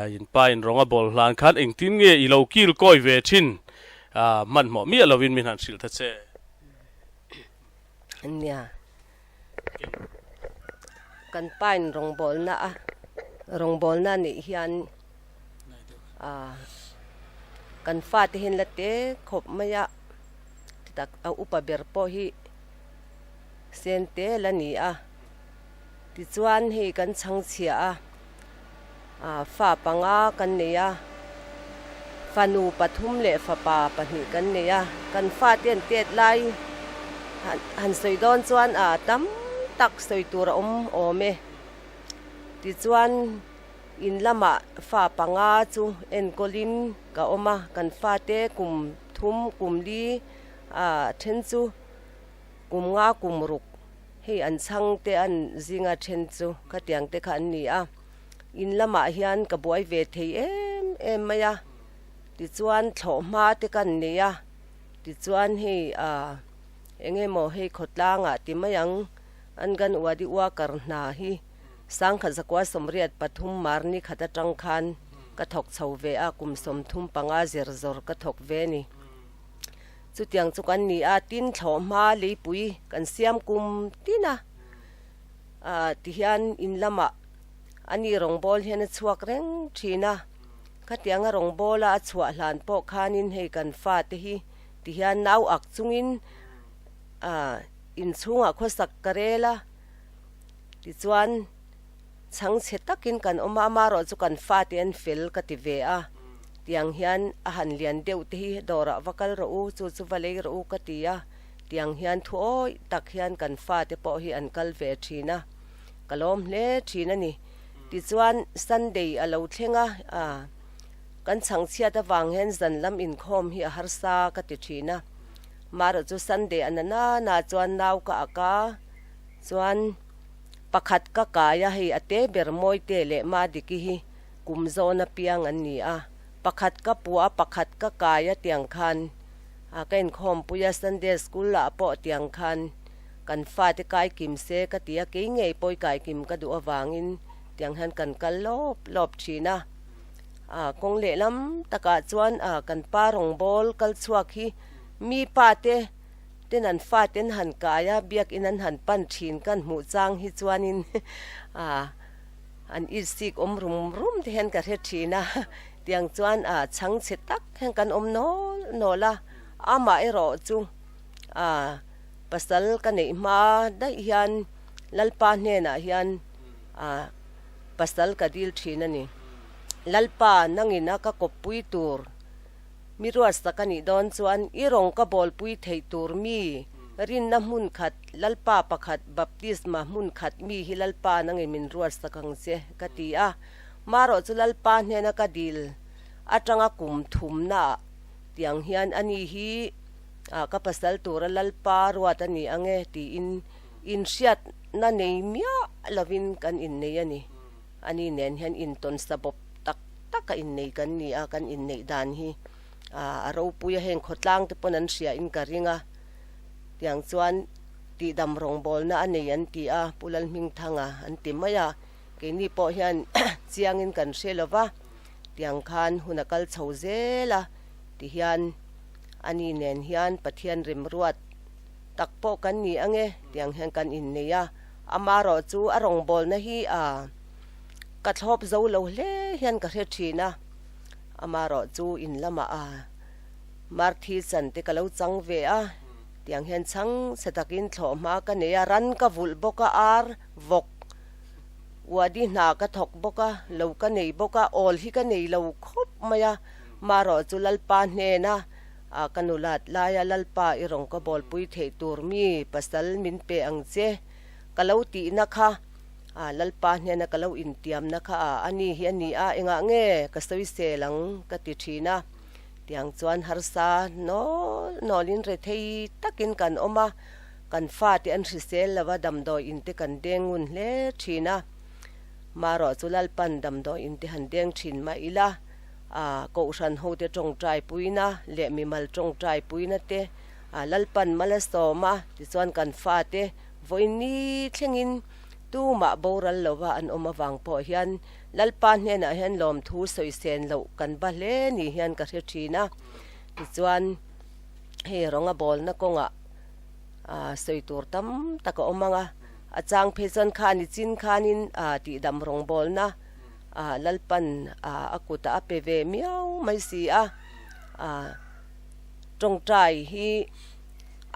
in pa in rawng a bawl hlan khan engtin nge i lo kil kawi ve thin hmanhmawh miah lovin min han hrilh ta che. Nia, kan pain rawngbawlna a rawngbawlna a nih hian ah kan fate hian la te khawp mai a tak a upa ber pawh hi sen te la ni a tichuan hei kan chhangchhia a. Fa panga kan nei a, fanu pathum leh fapa pahnih kan nei a, kan fate an tet lai han sawi dawn chuan a tam tak sawi tur a awm awm e. Tichuan in lamah fa panga chu enkawlin ka awm a, kan fate kum thum kum li a then chu kum nga kum ruk hei an chhang te an zinga then chu khatiang te kha an ni a. In lamah hian ka buai ve thei em em mai a, tichuan thlawh hma te kan nei a, tichuan hei ah eng emaw hei khawtlangah ti mai ang Anganwadi worker hna hi sangkhat zakua 83 Marni khat atang khan ka thawk chho ve a, kum 35 zir zawr ka thawk ve a ni. Chutiang chu kan ni a, tin thlawh hma leipui kan siam kum tin a. Ah tihian in lamah a ni rawngbawl hian a chhuak reng thin a, khatianga rawngbawla a chhuah hlan pawh khanin hei kan fate hi tihian nau ak chungin ah inchhungah khawsak ka rel a, tichuan chhangchhe takin kan awm a, amaherawh chu kan fate an fel ka ti ve a, tiang hian a han lian deuh te hi dawrah va kal rawh u, chu chu va lei rawh u ka ti a. Tiang hian thu awih tak hian kan fate pawh hi an kal ve thin a, ka lawm hle thin a ni. Tichuan Sunday a lo thleng a, ah kan chhangchhiat avang hian zan lam inkhawm hi a harsa ka ti thin a. Marawh chu Sunday a na nana chuan nau ka ak a, chuan pakhat ka kai a, hei a te ber Mawite leh Madiki hi kum zawn apiang an ni a, pakhat ka puah a, pakhat ka kai a tiang khan A ka inkhawmpui a, Sunday school ah pawh tiang khan kan fate kai kim se ka ti a, kei ngei pawh i kai kim ka duh avangin tiang hian kan kal lawp lawp thin a. A kawng lehlam takah chuan a kan pa rawngbâwl kal chhuak hi mi pa te ten an fate an han kai a, biakin an han pan thin kan hmuh chang hi chuanin a an itsik awm rum rum te hian ka hre thin a. Tiang chuan a chhangchhe tak hian kan awm nawl nawl a, amah erawh chu a pasal ka neih hma daih hian Lalpa hnenah hian a pasal ka dil thin a ni. Lalpa nangin a ka kawppui tur mi ruatsak a nih dawn chuan i rawng ka bawlpui theih tur mi rinna hmun khat Lalpa pakhat baptisma hmun khat mi hi Lalpa nangin min ruatsak ang che ka ti a. Marawh chu Lalpa hnena ka dil atanga kum thumnaah tiang hian ani hi ka pasal tura Lalpa ruat a ni ang e tiin inhriatna nei miah lovin kan innei a ni. Ani nen hian intawn sa bawp tak taka innei kan ni a, kan inneih dan hi a ropui a, heng khawtlang te pawn an hria in ka ring a, tiang chuan tihdam rawngbawlna a nei an ti a, Pu Lalhmingthanga an ti mai a. Keini pawh hian chiangin kan hre lo va, tiang khan hun a kal chho zel a, tihian ani nen hian Pathian remruat tak pawh kan ni ang e, tiang hian kan innei a, amaherawh chu a rawngbawlna hi a ka thlawp zo lo hle hian ka hre thin a, amaherawh chu in lamah a Marthi chan te ka lo chang ve a, tiang hian chhang chhe takin thlawhhma ka nei a, ran ka vulh bawk a, ar vawk Uadi hna ka thawk bawk a, lo ka nei bawk a, awl hi ka nei lo khawp mai a, marawh chu Lalpa hnena a ka nulat laia Lalpa i rawn ka bawlpui theih tur mi pasal min pe ang che ka lo tihna kha a Lalpa hnena ka lo intiamna kha a a ni hi a ni a, engah nge ka sawisel ang ka ti thin a, tiang chuan harsa nawl nawlin rethei takin kan awm a. Kan fate an hrisel lo a, damdawi in te kan deng ngun hle thin a. Marawh chu Lalpan damdawi in te han deng thin mah ila, a Kohhran hote tawngtai puina leh mimal tawngtai puina te a Lalpan mal a sawm a, tichuan kan fate vawiin thlengin tumah boral lova an awm avang pawh hian Lalpa hnenah hian lawmthu sawisen loh kan ba hle ni hian ka hre thin a. Tichuan hei rawnga bawlna kawngah ah sawi tur tam tak a awm ang a, a chang phei chuan khani chin khanin ah tihdam rawngbawlna ah Lalpan ah a kutah a pe ve miau mai si a, ah tawngtai hi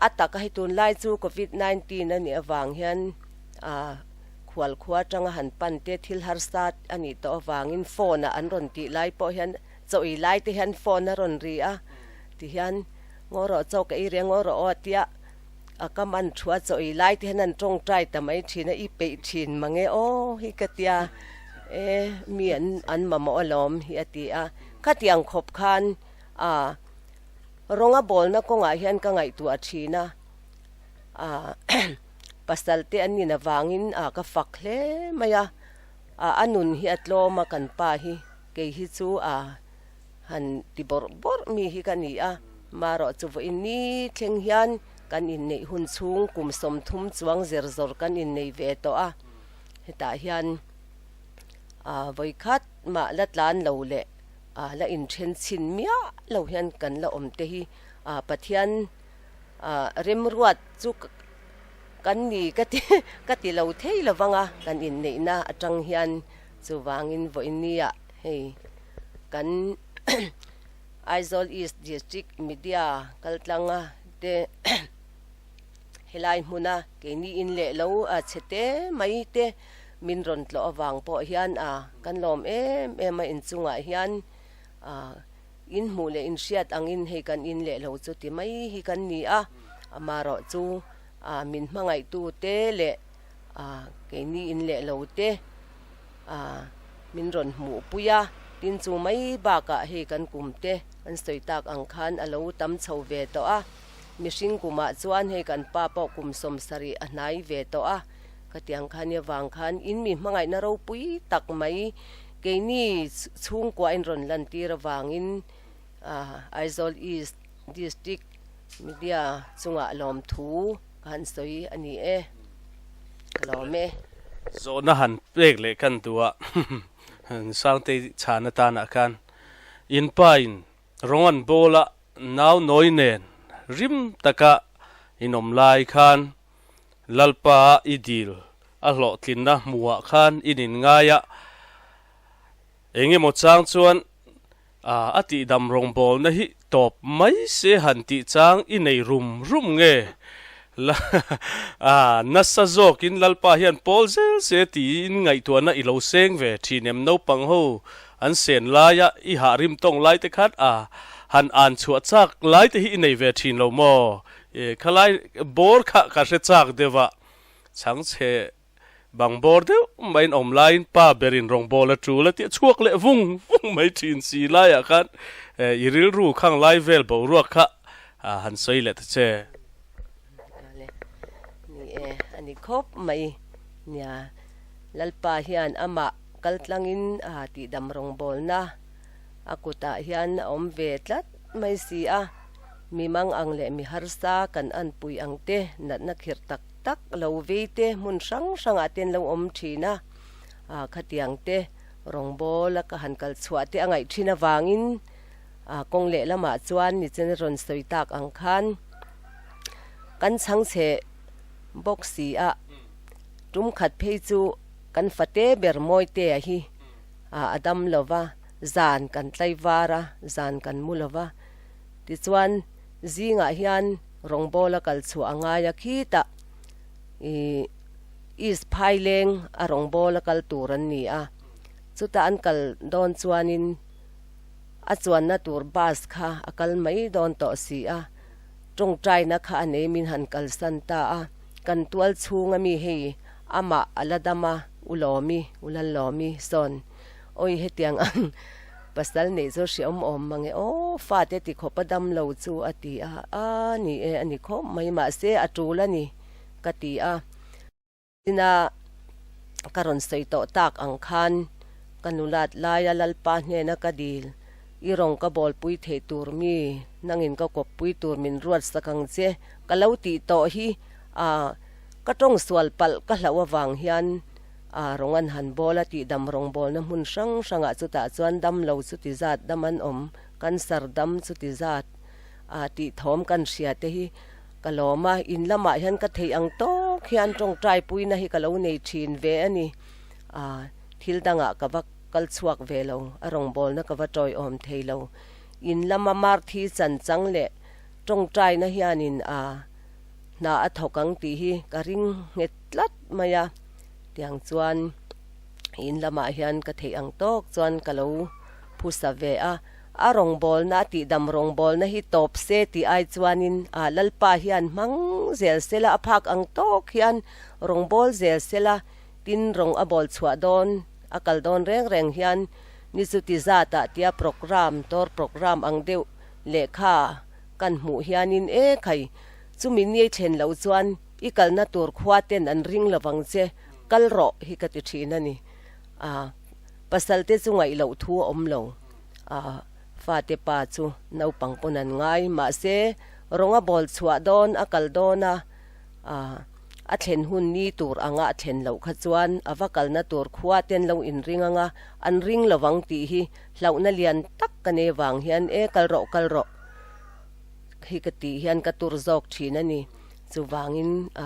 a taka hei tunlai chu covid 19 a nih avang hian ah khual khua atanga han pan te thil harsa a nih tawh avangin phone ah an rawn tih lai pawh hian chaw ei lai te hian phone a rawn ri a tihian. Ngaw rawh chaw ka ei reng aw rawh aw tia a ka man thu a chaw ei lai te hian an tawngtai ta mai thin a, i peih thin mange aw hi ka tia e mi an an mamawh alawm hi a ti a, khatiang khawp khan a rawnga bawlna kawngah hian ka ngaihtuah thin a, a pasal te an nin avangin a ka fak hle mai a, a nun hi a tlawm a kan pa hi kei hi chu a. Han ti bawrh bawrh mi hi ka ni a, marawh chu vawiin ni thleng hian kan inneih hun chhung kum 30 chuang zer zawr kan innei ve tawh a, hetah hian ah vawikhat mah la tlan lo leh ah la inthen chhin miah lo hian kan la awm te hi ah Pathian ah remruat chu. kan ni ka ti ka ti lo thei lo vang a, kan inneihna atang hian chuvangin vawinia hei kan Aizawl East District Media kaltlanga te Helai hmuna keini in leh lo a chhe te mai te min rawn tlawh avang pawh hian a kan lawm em em a inchungah hian a in hmuh leh in hriat angin hei kan in leh lo chu ti mai hi kan ni a, amaherawh chu a min hmangaihtu te leh a keini in leh lo te a min rawn hmuh pui a, tin chu mai bakah hei kan kum te an sawi tak ang khan a lo tam chho ve tawh a. Mihring kumah chuan hei kan pa pawh kum 70 a hnai ve tawh a, khatiang kha nia vang khan in mi hmangaihna ropui tak mai keini chhungkua in rawn lantir avangin Aizawl East District Media chungah lawmthu ka han sawi a ni e, ka lawm e. Zawhna han pek leh kan duh a, Sangtei chhan atanah khan in pa in Rawng an bawl a, nau nawi nen rim taka in awm lai khan Lalpa i dil a hlawhtlinna hmuhah khan in inngai a, eng emaw chang chuan a tihdam rawngbawlna hi tawp mai se han tih chang i nei rum rum nge? Nasa zawkin Lalpa hian pawl zel se tiin ngaihtuahna i lo seng ve thin em naupang ho? An sen laia i hah rim tawng lai te khan a han an chhuah chak lai te hi i nei ve thin lo maw? E khalai bawr kha ka hre chak deuh a, chhangchhe bang bawr deuh maiin awm laiin pa berin rawngbâwl a tul a tih a chhuak leh vung vung mai thin si laiah khan i rilru khang lai vel boruak kha han sawi leh ta che. Ni e, a ni khawp mai nia. Lalpa hian amah kaltlangin a tihdam rawngbawlna a kutah hian a awm ve tlat mai si a, mi mang ang leh mi harsa kan anpui ang te, natna khirh tak tak lo vei te hmun hrang hrangah te an lo awm thin a, khatiang te rawngbawla ka han kal chhuah te a ngaih thin avangin kawng lehlamah chuan nichin rawn sawi tak ang khan kan chhangchhe bawk si a. Tum khat phei chu kan fate ber Mawitea hi a dam lo va, zan kan tlai var a, zan kan mu lo va. Tichuan zingah hian rawngbawla kal chhuah a ngai a, khitah ih East Phaileng a rawngbawla kal tur an ni a. Chutah an kal dawn chuanin a chuanna tur bus kha a kal mai dawn tawh si a, tawngtaina kha a nei min han kalsan ta a. Kan tual chhung ami hei amah a la dam a, U Lawmi, U Lallawmi sawn awi hetiang ang pasal neih chu hreawm awm mang e aw, fate ti khawp a dam lo chu a ti a, a ni e a ni khawp mai mahse a tul a ni ka ti a. Tina ka rawn sawi tawh tak ang khan ka nulat laia Lalpa hnena ka dil I rawng ka bawlpui theih tur mi nangin ka kawppui tur min ruat sak ang che ka lo tih tawh hi a ka tawng sual palh ka hlauh avang hian a rawng an han bawl a tihdam rawngbawlna hmun hrang hrangah chutah chuan dam lo chuti zat dam an awm cancer dam chuti zat a tih thawm kan hria te hi ka lawm a in lamah hian ka theih ang tawk hian tawngtai puina hi ka lo nei thin ve a ni a thil dangah ka va Kal chhuak ve lo, a rawngbawlna ka va tawiawm thei lo. In lama Marthi chan chang leh tawngtaina hianin a hna a thawk ang tih hi ka ring nghet tlat mai a. Tiang chuan in lamah hian ka theih ang tawk chuan ka lo phusa ve a. A rawngbawlna, a tihdam rawngbawlna hi tawp se tih ai chuanin a Lalpa hian hmang zel sela, a phak ang tawk hian rawngbâwl zel sela, tin rawng a bawl chhuah dawn. A kal dawn reng reng hian ni chuti zatah tia program, tor program ang deuh lehkha kan hmuh hianin e khai, chumi ni ei thlen loh chuan i kalna tur khua ten an ring lovang che, kal rawh hi ka ti thin a ni. A pasal te chu ngaih loh thu a awm lo. A fate pa chu naupang pawn an ngai, mahse rawng a bawl chhuah dawn, a kal dawn a, a. A thlen hun ni tur anga a thlen loh kha chuan a va kalna tur khua ten lo inring anga an ring lovang tih hi hlauhna lian tak ka nei vang hian e kal rawh kal rawh hi ka tih hian ka tur zawk thin a ni. Chuvangin a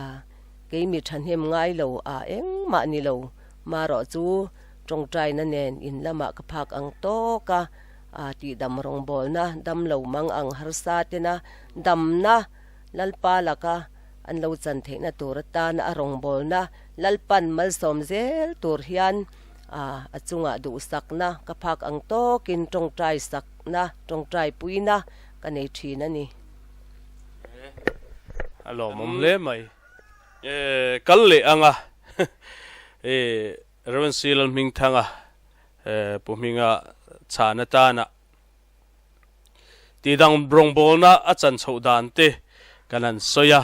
Kei mi thahnem ngai lo a engmah ni lo. Marawh chu tawngtaina nen in lamah ka phak ang tawk a, a tihdam rawngbawlna dam lo mang ang harsa tena damna Lalpa laka an lo chan theihna tur atana a rawngbawlna Lalpan malsawm zel tur hian a chungah duhsakna ka phak ang tawkin tawngtai sakna, tawngtai puina ka nei thin a ni. A lawmawm hle mai. Kal leh anga Rev. C. Lalhmingthanga Pu Hminga chhan atana tihdang rawngbawlna a chan chhoh dan te kan han sawi a.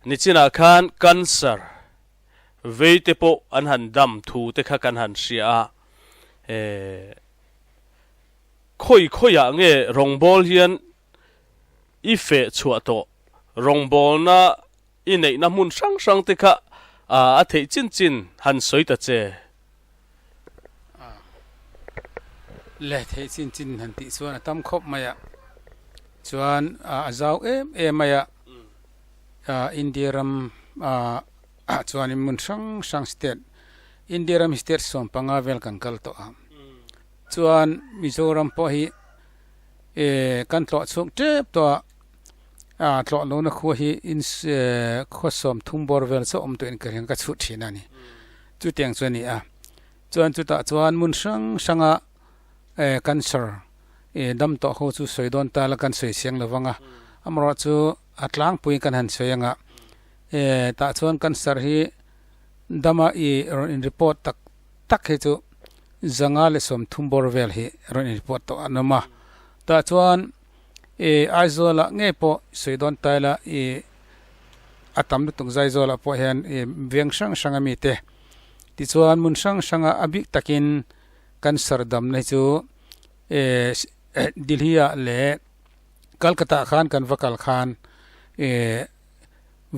Nichinah khan cancer vei te pawh an han dam thu te kha kan han hria a. Khawi khawiah nge rawngbâwl hian i feh chhuah tawh? Rawngbâwlna i neihna hmun hrang hrang te kha a theih chin chin han sawi ta che. Le theih chin chin han tih chuan a tam khawp mai a, chuan a zau em em mai a, India ram chuanin hmun hrang hrang state, India ram hi state 15 vel kan kal tawh a. Chuan Mizoram pawh hi kan tlawh chhung tep tawh a, ah tlawh lohna khua hi in khaw 30 bawr vel chauh awm tawhin ka ring ka chhut thin a ni. Chutiang chu a ni a. Chuan chutah chuan hmun hrang hranga cancer dam tawh ho chu sawi dawn ta la kan sawi chiang lo vang a, amaherawhchu a tlangpuiin kan han sawi ang a, tah chuan cancer hi dama i rawn in report tak tak hi chu 130 bawr vel hi rawn in report tawh an awm a, tah chuan ih Aizawl ah ngei pawh sawi dawn ta ila ih a tam lutuk Zaizawl ah pawh hian ih veng hrang hrang ami te tichuan hmun hrang hrang ah a bik takin cancer damna hi chu ih Delhi ah leh Calcutta ah khan kan va kal khan ih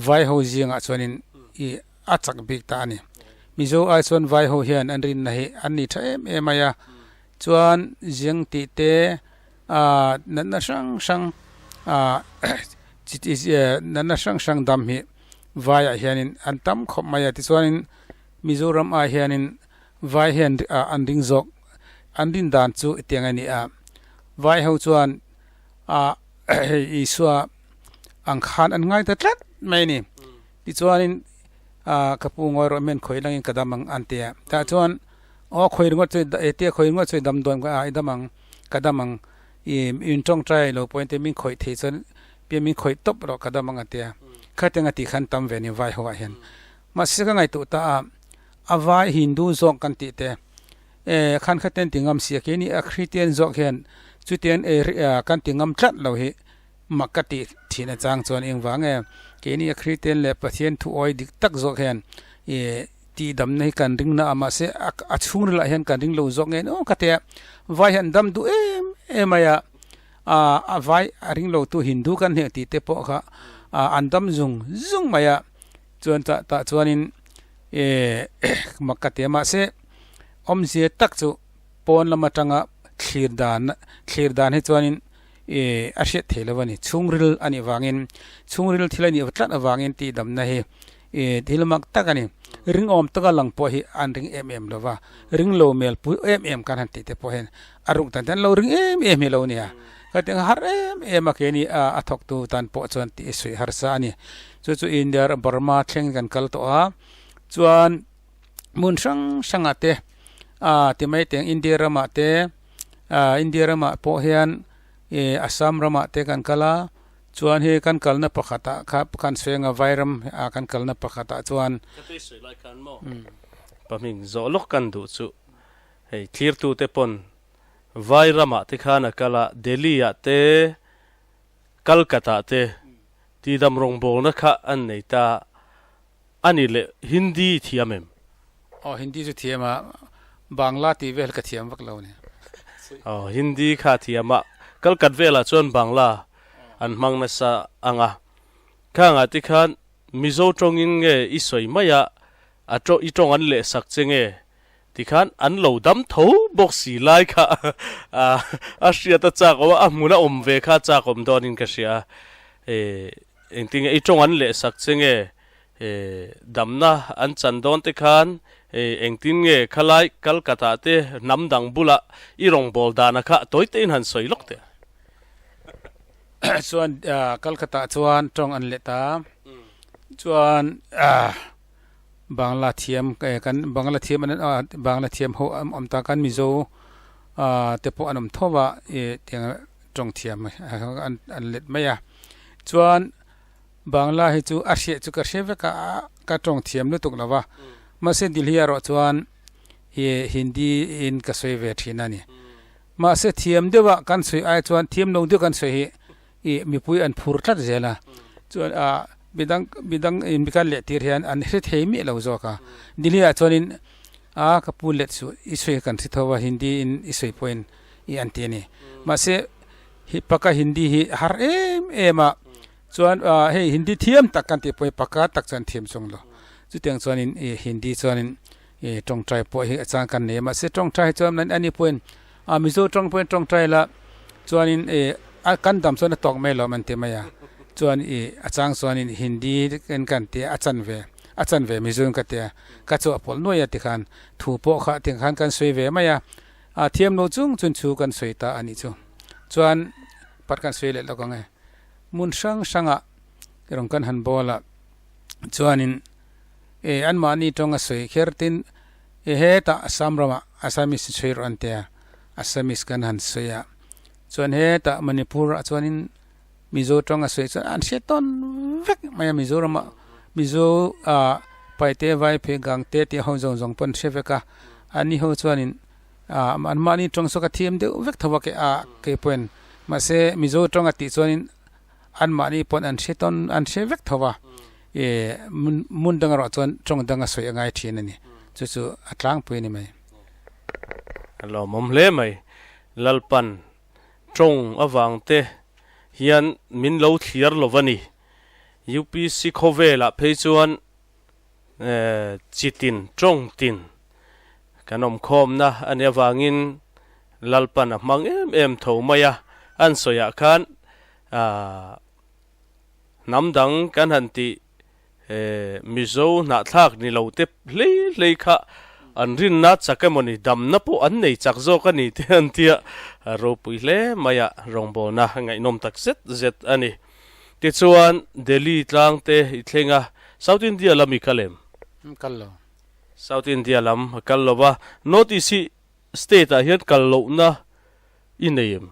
Vai ho zingah chuanin ih a chak bik ta a ni. Mizo ai chuan vai ho hian an rinna hi an ni tha em em mai a, chuan zing tih te ah natna hrang hrang ah natna hrang hrang dam hi vaiah hianin an tam khawp mai a, tichuanin Mizoram ah hianin vai hian an ring zawk an rin dan chu tiang a ni a, vai ho chuan ah hei Isua ang khan an ngai ta tlat mai a ni. Tichuanin ah ka pu ngawi rawh men khawi langin ka dam ang an ti a. Tah chuan aw khawi ringawt chu e tia khawi ringawt chu i dam dawn a i dam ang ka dam ang i in tawngtai lo pawhin te min khawih thei chuan pia min khawih tawp rawh ka dam ang an ti a. Khatiang a tih khan tam ve a ni vai ho ah hian. Mahse ka ngaihtuah ta a a vai Hindu zawk kan tih te e khan kha ten ti ngam si a keini a Christian zawk hian chutiang e kan ti ngam tlat lo hi Mak ka tih thin achang chuan engvang nge keini a Kristian leh Pathian thu awi dik tak zawk hian ih tihdamna hi kan ring na a mahse a chhungril ah hian kan ring lo zawk nge aw ka tia vai hian dam duh em em mai a ah a vai a ring lo tu Hindu kan hneh tih te pawh kha ah an dam zung zung mai a chuan tah tah chuanin ih mak ka tia mahse awmzia tak chu pawn lam atanga thlir dan thlir dan hi chuanin ih a hriat thei lo a ni. Chhungril a nih vangin chhungril thil a nih tlat avangin tihdamna hi ih thil mak tak a ni. Ringawm taka lang pawh hi an ring em em lo va, ring lo mel pui em em kan han tih te pawh hian a ruk dan te an lo ring em em hi lo nia. Khatiang a har em em a keini a thawktu tan pawh chuan tih suih harsa a ni. Chu chu India Burma thleng kan kal tawh a, chuan hmun hrang hrangah te ah ti mai teng India ramah te ah India ramah pawh hian ih Assam ramah te kan kal a chuan hei kan kalna pakhatah kha kan sawi anga Vairam ah kan kalna pakhatah chuan Ka tui sawi lai khan maw pahming zawh lawk kan duh chu hei thlirtu te pawn Vairamah te khan a kal a Delhi ah te Calcutta te tidam rawngbawlna kha an nei ta A ni leh Hindi i thiam em? Aw Hindi chu thiam a, Bangla tih vel ka thiam vak lo ni. Aw Hindi kha a thiam a, Kalkat velah chuan Bangla an hmang nasa ang a. Khangah te khan Mizo tawngin nge i sawi mai a, a i tawng an lehsak che nge? Tikhan an lo dam tho bawk si lai kha a hriat a chak awm a, a hmun a awm ve kha a chak awm dawnin ka hria. Engtinge i tawng an lehsak che nge? Damna an chan dawn te khan engtin nge khalai Calcutta te hnam dang bulah i rawngbâwl dana kha tawi tein han sawi lawk teh. Chuan Calcutta chuan tawng an let a, chuan Bangla thiam kan Bangla thiam an Bangla thiam ho an awm ta khan Mizo te pawh an awm tho a tiang tawng thiam an let mai a, chuan Bangla hi chu a hriat chu ka hre vek a, ka tawng thiam lutuk lo va, mahse Delhi erawh chuan i Hindi in ka sawi ve thin a ni. Mahse thiam deuh a kan sawi ai chuan thiam lo deuh kan sawi hi i mipui an phur tlat zel a, chuan ah midang midang in kan leh tir hian an hre thei miah lo zawk a. Delhi ah chuanin a ka pu let suh i sawi kan hre tho a Hindi in i sawi pawhin i an ti a ni. Mahse hi paka Hindi hi a har em em a, chuan hei Hindi thiam tak kan tih pawh hi paka tak chuan thiam chung lo. Chutiang chuanin i Hindi chuanin i tawngtai pawh hi a chang kan nei a, mahse tawngtai hi chuan ani pawhin a Mizo tawng pawhin tawngtai la chuanin i a kan dam chuan a tawk mai lo an ti mai a, chuan i a chang chuanin Hindi in kan ti a, a chan ve a chan ve Mizo in ka ti a, ka chawhpawlh nuai a tikhan thu pawh kha tikhan kan sawi ve mai a. A thiam lo chung chun chu kan sawi ta a nih chu. Chuan part kan sawi leh lawk ang e. Hmun hrang hrangah rawn kan han bawl a, chuanin e anmahni tawng a sawi kher tin e hetah Assam ramah Assamese sawi rawh an ti a, Assamese kan han sawi a. Chuan hetah Manipur ah chuanin Mizo tawng a sawi chuan an hriat tawn vek mai a Mizoramah Mizo ah Paite Vaiphe Gangte tih ho zawng zawng pawh an hre vek a, ani ho chuanin ah anmahni tawng saw ka thiam deuh vek tho a ke ah kei pawhin mahse Mizo tawng a tih chuanin anmahni pawn an hre tawn an hre vek tho a eh hmun dang erawh chuan tawng dang a sawi a ngai thin a ni chu chu a tlangpui a ni mai. A lawmawm hle mai Lalpan Tawng avang te hian min lo thliar lo va ni. UPC khawvelah phei chuan chi tin, tawng tin kan awm khawmna a nih avangin Lalpan a hmang em em tho mai a. An sawiah khan hnam dang kan han tih Mizo hnahthlak ni lo te hlei hlei kha an rinna chak emaw ni, damna pawh an nei chak zawk a ni te an tia ropui hle mai a, rawngbawlna ngaihnawm tak zet zet a ni. Tichuan Delhi tlang te i thleng a, South India lam i kal em? Kal lo. South India lam a kal lo va, North East hi state ah hian kal lohna i nei em?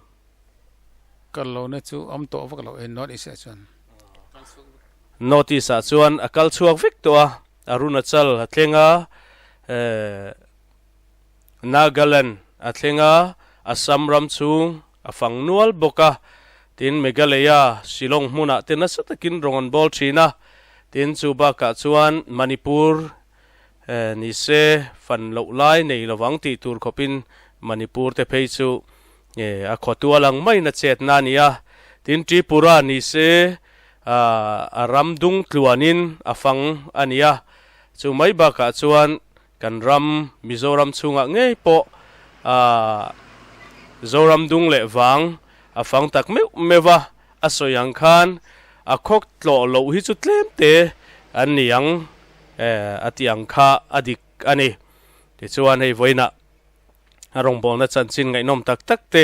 Kal lohna chu awm tawh vak lo e North East ah chuan. North East ah chuan a kal chhuak vek tawh a, Arunachal a thleng a, Nagaland a thleng a, Assam ram chhung a fang nual bawk a, tin Meghalaya, Shillong hmunah te nasa takin rawng an bawl thin a, tin chu bakah chuan Manipur ni se fan loh lai nei lovang tih tur khawpin Manipur te phei chu a khawtual ang maiin a chetna a ni a, tin Tripura ni se a ram dung tluanin a fang a ni a, chu mai bakah chuan kan ram Mizoram chhungah ngei pawh Zoram dung leh vang a fang tak meuh meuh a, a sawi ang khan a khawk tlawh loh hi chu tlem te an ni ang a tih ang kha a dik a ni. Tichuan hei vawiinah a rawngbawlna chanchin ngaihnawm tak tak te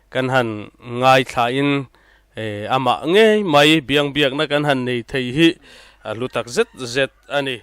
kan han ngaithlain amah ngei mai biangbiakna kan han nei thei hi a hlu tak zet zet a ni.